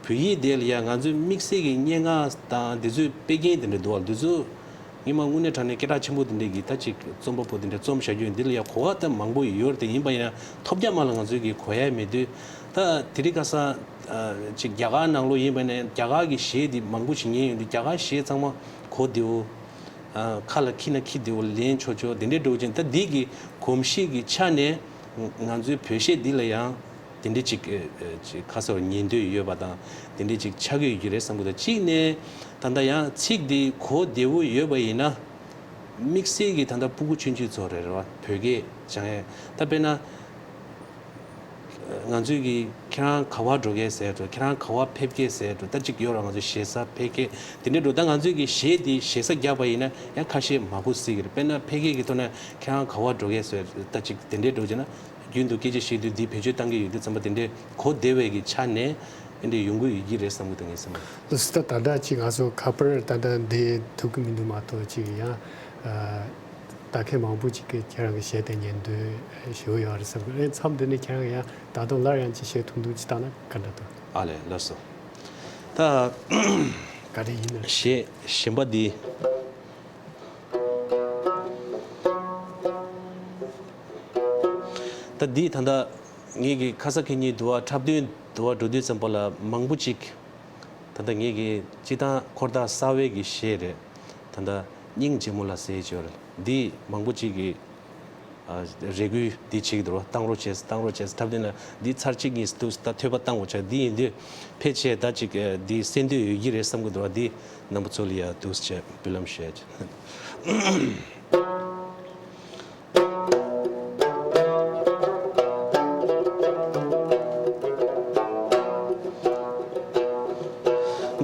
བོད་ཡིག་དེ་ལ་ཡང་ང་ཚོའི་དམིགས་བསལ་གི་སྙན་ངག་དང་དེ་ཚོའི་དཔེ་རྒྱན་དེ་འདྲ་འདུག་བ། དེ་ཚོ་སྔོན་མ་དངོས་གནས་དྲང་གནས་སྐད་གྲགས་ཆེན་པོ་དེ་འདྲའི་གི་ད་ཅིག་རྩོམ་པ་པོ་དེ་འདྲ་རྩོམ་བཞག་རྒྱུ་ཡིན། དེ་ལ་ཡང་གོ་བ་ད་མང་པོ་ཡོད་རེད་དེ། ཡིན་པ་ཡིན་ན་ཐོབ་རྒྱག་མ་ལ་ང་ཚོའི་གི་གོ་ཡ་མེད་དུས་ད་དེ་རིང་ཁ་སང་ཅིག་རྒྱ་གར་ནང་ལོགས་ཡིན་པ་ནས་རྒྱ་གར་གི་གཞས་དེ་མང་པོ་ཞིག་ཉན་ཡོང་དུས་རྒྱ་གར་གཞས་ཚང་མ་གོ་བདེ་བོ། ཨ་ཁ་ལ་འཁྱེར་ན་འཁྱེར་བདེ་བོ་ལེན་ཆོག་ཆོག་དེ་འདྲའི་འགྲོ་ཅིང་ད་འདི་གི་གོམས་གཤིས་ཀྱི་ཆ་ནས་ང་ཚོའི་བོད་གཞས་འདི་ལ་ཡང་དེ་འདྲའི་ཅིག་ཨ་ཅིག་ཁ་སོར་ཉན་འདོད་ཡོད་པ་དང་དེ་འདྲའི་ཅིག་ཆགས་ཀྱི་ཡོད་ཀྱི་རེད་བསམ་གི་འདུག་གཅིག་ནས་ད་ལྟ་ཡང་ཚིག་འདི་གོ་བདེ་བོ་ཡོད་པ་ཡིན་ན་དམིགས་བསལ་གྱི་ད་ལྟ་སྤུ་གུ་ཆུང་ཆུང་ཚོ་རེད་རེད་བ། བོད་སྐད་སྦྱང་ཡས་ད་དཔེར་ན། ང་ཚོས་ཀྱི་ཁྱེད་རང་ག་བར་འགྲོ་གས་ཟེར་འགྲོ། ཁྱེད་རང་ག་བར་ཕེབས་གས་ཟེར་འགྲོ། ད་ཅིག་ཡོད་ར་ང་ཚོ་ཞེ་ས་ཕེབས་གས་དེ་འདྲའི་འགྲོ། ད་ང་ཚོས་ཀྱི་གཞས་དེ་ཞེ་ས་རྒྱག་པ་ཡིན་ན་ཡང་ཁ་ཤས་མ་གོ་སྲིད་ཀྱི་རེད། དཔེར་ན་ཕེབས་གས་ཀྱི་ཐོག་ནས་ཁྱེད་རང་ག་བར་འགྲོ་གས་ཟེར་ད་ཅིག་དེ་འདྲའི་འགྲོ་བྱས་ན་རྒྱུན་དུ་སྐད་ཆ་བཤད་དུས་འདི་བེད་སྤྱོད་བཏང་གི་ཡོད་དུས་ཙམ་པ་དེ་འདྲའི་གོ་བདེ་བའི་གི་ཆ་ནས་དེ་འདྲའི་ཡོང་གི་ཡོད་ཀྱི་རེད་བསམ་གི་འདུག་ངས་བསམ་གི། ལགས་སོ། ད་ད་ལྟ་ཅིག་ང་ཚོ་ཁ་པར་ད་ལྟ་འདི་ཐུབ་ཀྱི་མི་འདུག་མ་གཏོགས་ཅིག་ཡང་། ད་མཁན་མང་པོ་ཅིག་གིས་ཁྱེད་རང་གི་གཞས་དེ་ཉན་འདོད་ཞེ་པོ་ཡོད་རེད་བསམ་གི། ཨེ་མཚམས་འདི་ནས་ཁྱེད་རང་ཡང་ད་དུང་སླར་ཡང་ཅིག་གཞས་ཐུང་ཐུང་ཅིག་བཏང་ན་ག་འདྲ་འདུག་ཨ་ལས་ལགས་སོ། ད་ག་རེ་ཡིན་ན། གཞས་གཞན་པ་འདི། ད་འདི་ད་ལྟ་ངེད་ཀྱི་ཁ་ས་ཁེ་ཉིན་དུ་བ་འཁྲབ་སྟོན་དུ་བ་འགྲོ་དུས་ཙམ་པ་ལ་མང་པོ་ཅིག་ད་ལྟ་ངེད་ཀྱི་སྤྱི་བཏང་འཁོར་ཐག་གསར་བའི་གི་གཞས་རེད། ད་ལྟ་སྙིང་རྗེ་མོ་ལ་ཟེར་གྱི་ཡོད་རེད། འདི་མང་པོ་ཅིག་གིས་ཨ་རེ་སྐུལ་འདི་བྱེད་ཀྱི་འདུག་ར། བཏང་རོགས་བྱས་བཏང་རོགས་བྱས། འཁྲབ་སྟོན་ལ་འདི་ཚར་གཅིག་གཉིས་འདུག་ད་ཐོས་པ་བཏང་དགོས་ཆགས། འདི་ཡིན་དུས་ཕལ་ཆེར་ད་ཅིག་འདི་གསན་འདོད་ཡོད་ཀྱི་རེད་བསམ་གྱི་འདུག་ར། འདི་རྣམ་པ་ཚོ་ལ་ཡ་འདུག་སེ་བྱས་འབུལ་ལམ་ཞུ་ཡ་བྱས།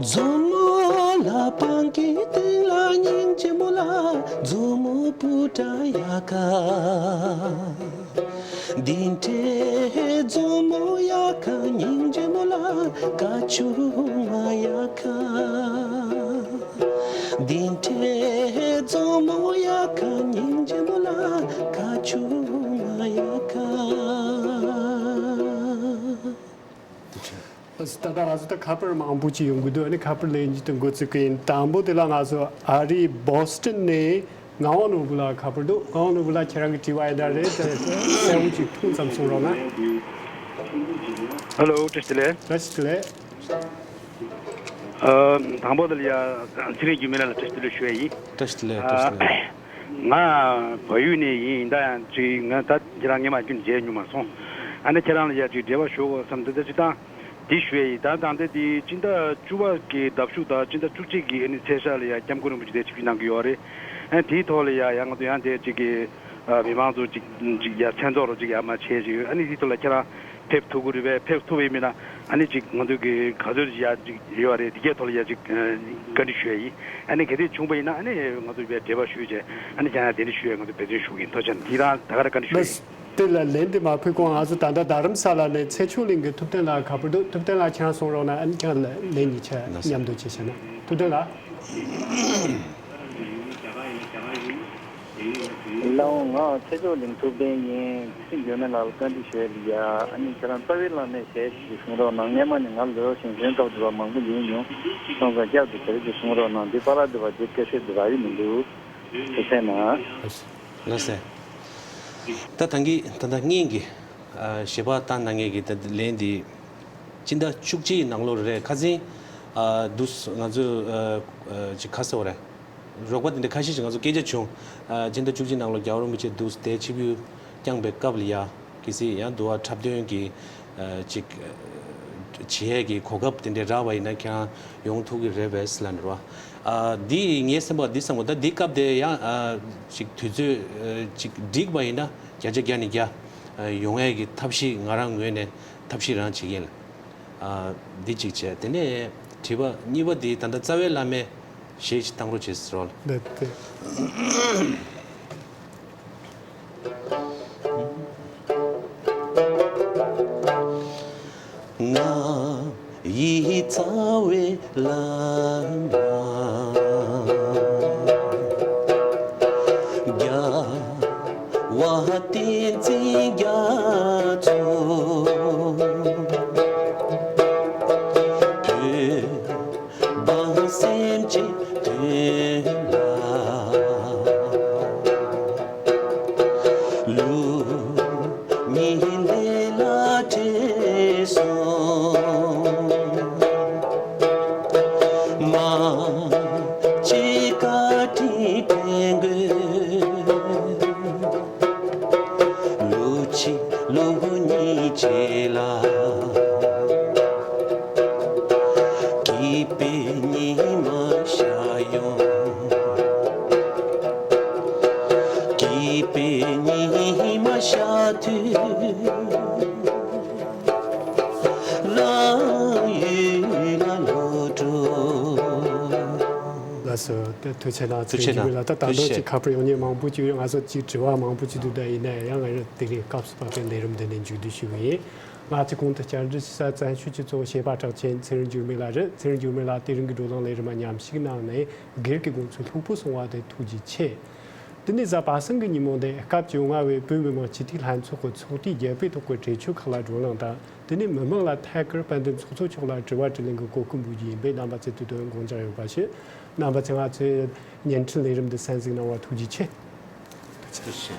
མཛོ་མོ་ལ་སྤང་གི་སྟེང་ལ་སྙིང་རྗེ་མོ་ལ། མཛོ་མོ་སྤུ་ཏྲ་ཡ་ཁ། འདི་འདྲའི་མཛོ་མོ་ཡ་ཁ། སྙིང་རྗེ་མོ་ལ་ཀ་ཆུང་མ་ཡ་ཁ། འདི་འདྲའི་མཛོ་མོ་ཡ་ཁ། སྙིང་རྗེ་མོ་ལ་ཁ་ཆུ་མ་ཡ་ཁ། ད་ལྟ་ང་ཚོ་ད་ཁ་པར་མང་པོ་ཅིག་ཡོང་གི་འདུག་ཨ་ནི་ཁ་པར་ལེན་རྒྱུ་དེ་འགོ་བཙུགས་ཀྱི་ཡིན། དང་པོ་དེ་ལ་ང་ཚོ་ཨ་རིའི་བྷོ་སི་ཊོན་ནས་ངག་དབང་ནོར་བུ་ལགས་ཁ་པར་འདུག་ངག་དབང་ནོར་བུ་ལགས། ཁྱེད་རང་གི་དྲི་བ་ཡིན་ད་རེད་དེ་གསལ་བོ་ཅིག་ཐུང་ཙམ་གསུང་རོགས་གནང་། ཧེ་ལོ། བཀྲ་ཤིས་བདེ་ལེགས། བཀྲ་ཤིས་བདེ་ལེགས། ཨ། དང་པོ་དེ་ལ་ཡ་ཚེ་རིང་འགྱུར་མེད་ལགས་ལ་བཀྲ་ཤིས་བདེ་ལེགས་ཞུ་ཡ་ཡིན། བཀྲ་ཤིས་བདེ་ལེགས། བཀྲ་ཤིས་བདེ་ལེགས། ང་བལ་ཡུལ་ནས་ཡིན། ཡིན་ད་ཡང་ཅིག་ང་ད་ཁྱེད་རང་སྔོན་མ་ཁྱོན་མཇལ་མྱོང་མ་སོང་། ཨ་ནི་ཁྱེད་རང་ལ་ཡ་ཅིག་འབྲེལ་བ་ཞུ་དགོས་བསམ་འདུག་ད་སྤྱིར་བཏང་འདི་ཞུ་ཡ་ཡིན། ད་ད་ལྟ་འདི་སྤྱི་ཟླ་བཅུ་པ་གི་ཟླ་གཞུག་དང་སྤྱི་ཟླ་བཅུ་གཅིག་གི་ཨ་ནི་ཚེས་ཤར་ལ་ཡ་སྐྱབས་མགོན་རིན་པོ་ཆེ་དེ་ཆིབས་བསྒྱུར་གནང་གི་ཡོད་རེད། ཨ་ནི་དེའི་ཐོག་ལ་ཡ་ཡ་ང་ཚོ་ཡང་དེ་ཅིག་གི་ཨ་མི་མང་ཚོ་ཅིག་ཅིག་ཡ་མཚན་ཚོགས་རོགས་ཅིག་ཡ་མ་བྱས་ཅིག་ཡོད། ཨ་ནི་དེའི་ཐོག་ལ་ཁྱེད་རང་ཕེབས་ཐུབ་ཀྱི་རེད་པས། ཕེབས་ཐུབ་པ་ཡིན་ན་ཨ་ནི་ཅིག་ང་ཚོ་གི་ག་ཚོད་ཅིག་ཡ་ཅིག་ཡོད་རེད། དེ་གའི་ཐོག་ལ་ཡ་ཅིག་ཨ་བཀའ་འདྲི་ཞུ་ཡ་ཡིན། ཨ་ནི་གལ་ཏེ་བྱུང་པ་ཡིན་ན་ཨ་ནི་ང་ཚོ་བས་འབྲེལ་བ་ཞུས་བྱས་ཨ་ནི་ཁྱེད་རང་གདན་འདྲེན་ཞུ་ཡ་ང་ཚོ་འབད་བརྩོན་ཞུ་གི་ཡིན། ཐུགས་རྗེ་ཆེ། དེ་རང་ད་ག་རེ་བཀའ་འདྲི་ཞུ་ཡ་ཡིན། དེ་ལ་ལན་དེ་མ་ཕུལ་གོང་ང་ཚོ་ད་ལྟ་རྡ་རམ་ས་ལ་ནས་ཚེ་མཆོག་གླིང་གི་ཐུབ་བསྟན་ལགས་ཁ་པར་འདུག་ཐུབ་བསྟན་ལགས་ཁྱེད་རང་གསུང་རོགས་གནང་། ཨ་ནི་ཁྱེད་རང་ལན་གཉིས་ཆ་མཉམ་དུ་བྱས་བྱས་ན། ཐུབ་བསྟན་ལགས། ལགས་འོང་། ང་ཚེ་མཆོག་གླིང་ཐུབ་བསྟན་ཡིན། ཚེ་རིང་འགྱུར་མེད་ལགས་ལ་བཀའ་འདྲི་ཞུ་ཡ་ཡིན། ཨ་ནི་ཁྱེད་རང་རྩ་བའི་བླ་མའི་ཞལ་ཞིག་གསུང་རོགས་གནང་། སྔོན་མ་ནས་ང་ལ་ལོ་ཞིང་གཞོན་སྐབས་དུ་བ་མང་པོ་ཉན་མྱོང་། སོང་ཙང་སྐྱབས་དེ་དེ་རིགས་ཀྱི་གསུང་རོགས་གནང་། འདི་པཱ་ལགས་འདི་བ་འདི་ཁ་ཤས་འདི་རག་གི་མི་འདུག་ཐུགས་རྗེ་གནང་། ལགས་སེ། ད་ད་གིན་ད་ལྟ་སྔོན་གྱི་ཨ་ཞལ་པར་བཏང་གནང་མཁན་གྱི་ད་ལན་འདི་སྤྱི་ཟླ་བཅུ་གཅིག་ནང་ལོགས་རེད། ཁ་སང་ཨ་འདུག་ང་ཚོ་ཨ་ཅིག་ཁ་གསལ་བ་རེད། རོགས་པ་དེ་འདྲ་ཁ་ཤས་ཤིག་ང་ཚོ་སྐད་ཆ་བྱུང་། ཨ་སྤྱི་ཟླ་བཅུ་གཅིག་ནང་ལོགས་རྒྱལ་བ་རིན་པོ་ཆེ་འདུག་དེ་ཆིབས་བསྒྱུར་བསྐྱངས་པའི་སྐབས་ལ་ཡ། གལ་སྲིད་ཡང་འདུག་བ་འཁྲབ་སྟོན་གྱི་ཨ་ཅིག་ཨ་བྱེད་ཡས་ཀྱི་གོ་སྐབས་དེ་འདྲ་རག་པ་ཡིན་ན་ཁྱེད་རང་ཡོང་ཐུབ་ཀྱི་རེད་པས་ལབ་ནས་རོ། ཨ་འདི་ངའི་སེམས་པ་འདི་བསམ་གོ། ད་འདི་སྐབས་དེ་ཡང་ཨ་ཅིག་དུས་ཚོད་ཨ་ཅིག་འགྲིག་པ་ཡིན་ན་བརྒྱ་ཆ་བརྒྱ་ནས་བརྒྱ་ཨ་ཡོང་ཡས་ཀྱི་ཐབས་ཤེས་ང་རང་ངོས་ནས་ཐབས་ཤེས་རང་བྱེད་ཀྱི་ཡིན་ལ། ཨ་འདི་གཅིག་བྱས། དེ་ནས་དྲི་བ་གཉིས་པ་འདི་ད་ལྟ་རྩ་བའི་བླ་མའི་ཞེས་ཅིག་བཏང་རོགས་བྱེད་ཟེར་རོ། འདི་སྟེ། ང་ཡི་རྩ་བའི་བླ་མ། རྒྱལ་བ་བསྟན་འཛིན་རྒྱ་མཚོ། བོད་འབངས་སེམས་ཅན་དོན་ལ། ལུགས་གཉིས་ལས་ལ་བྲེལ་སོང་། མ་གཅིག་བཀའ་དྲིན་དྲན་དགོས། ལོ་གཅིག་ལོ་གཉིས་རྗེས་ལ། སྐྱིད་པའི་ཉི་མ་ཤར་ཡོང་། སྐྱིད་པའི་ཉི་མ་ཤར་དུས། རང་ཡུལ་ལ་ལོག་འགྲོ། ལགས་སོ། ད་ཐུགས་རྗེ་གནང་། ཐུགས་རྗེ་གནང་། ཚེ་རིང་འགྱུར་མེད་ལགས། ད་ད་ཐུགས་རྗེ་དུང་ཅིག་ཆེ། ཁ་པར་ཡོང་མཁན་མང་པོ་ཅིག་ཡོད། ང་ཚོ་ཅིག་དྲི་བ་མང་པོ་ཅིག་འདུག་ད་ཡིན་ན་ཡང་ང་རང་དེ་རིང་སྐབས་སུ་བབས་པའི་ལས་རིམ་འདི་ནས་མཇུག་བསྡུ་ཞུ་གི་ཡིན། ང་ཚོའི་གོང་དུ་བཅར་འདྲི་ཞུ་ས་བཙན་བྱོལ་སྤྱི་ཚོགས་ཞལ་པར་གྲགས་ཅན་ཚེ་རིང་འགྱུར་མེད་ལགས་རེད། ཚེ་རིང་འགྱུར་མེད་ལགས་དེ་རིང་གི་བགྲོ་གླེང་ལས་རིམ་མ་མཉམ་ཞུགས་གནང་ནས་སྒེར་གྱི་དགོངས་ཚུལ་ལྷུག་པོ་གསུངས་པ་དེ་ཐུགས་རྗེ་ཆེ། དེ་ནས་གཟའ་པ་སངས་ཀྱི་ཉིན་མོ་འདི་སྐབས་བཅོ་ལྔ་བའི་བོད་མི་མང་སྤྱི་འཐུས་ལྷན་ཚོགས་ཀྱི་ཚོགས་དུས་བརྒྱད་པའི་ཐོག་གི་གྲོས་ཆོད་ཁག་ལ་བགྲོ་གླེང་དང་། དེ་ནས་མི་མང་ལ་ཐད་ཀར་དཔལ་ལྡན་ཚོགས་གཙོ་མཆོག་ལ་དྲི་བ་དྲིས་ལན་གྱི་གོ་སྐབས་འབུལ་རྒྱུ་ཡིན་པས་རྣམ་པ་ཚོས་དུས་དང་དགོངས་འཇགས་ཡོད་པ་ཞུ། རྣམ་པ་ཚོས་ང་ཚོའི་བརྙན་འཕྲིན་ལས་རིམ་འདི་གསན་གཟིགས་གནང་བར་ཐུགས་རྗེ་ཆེ། ཐུགས་རྗེ་ཆེ།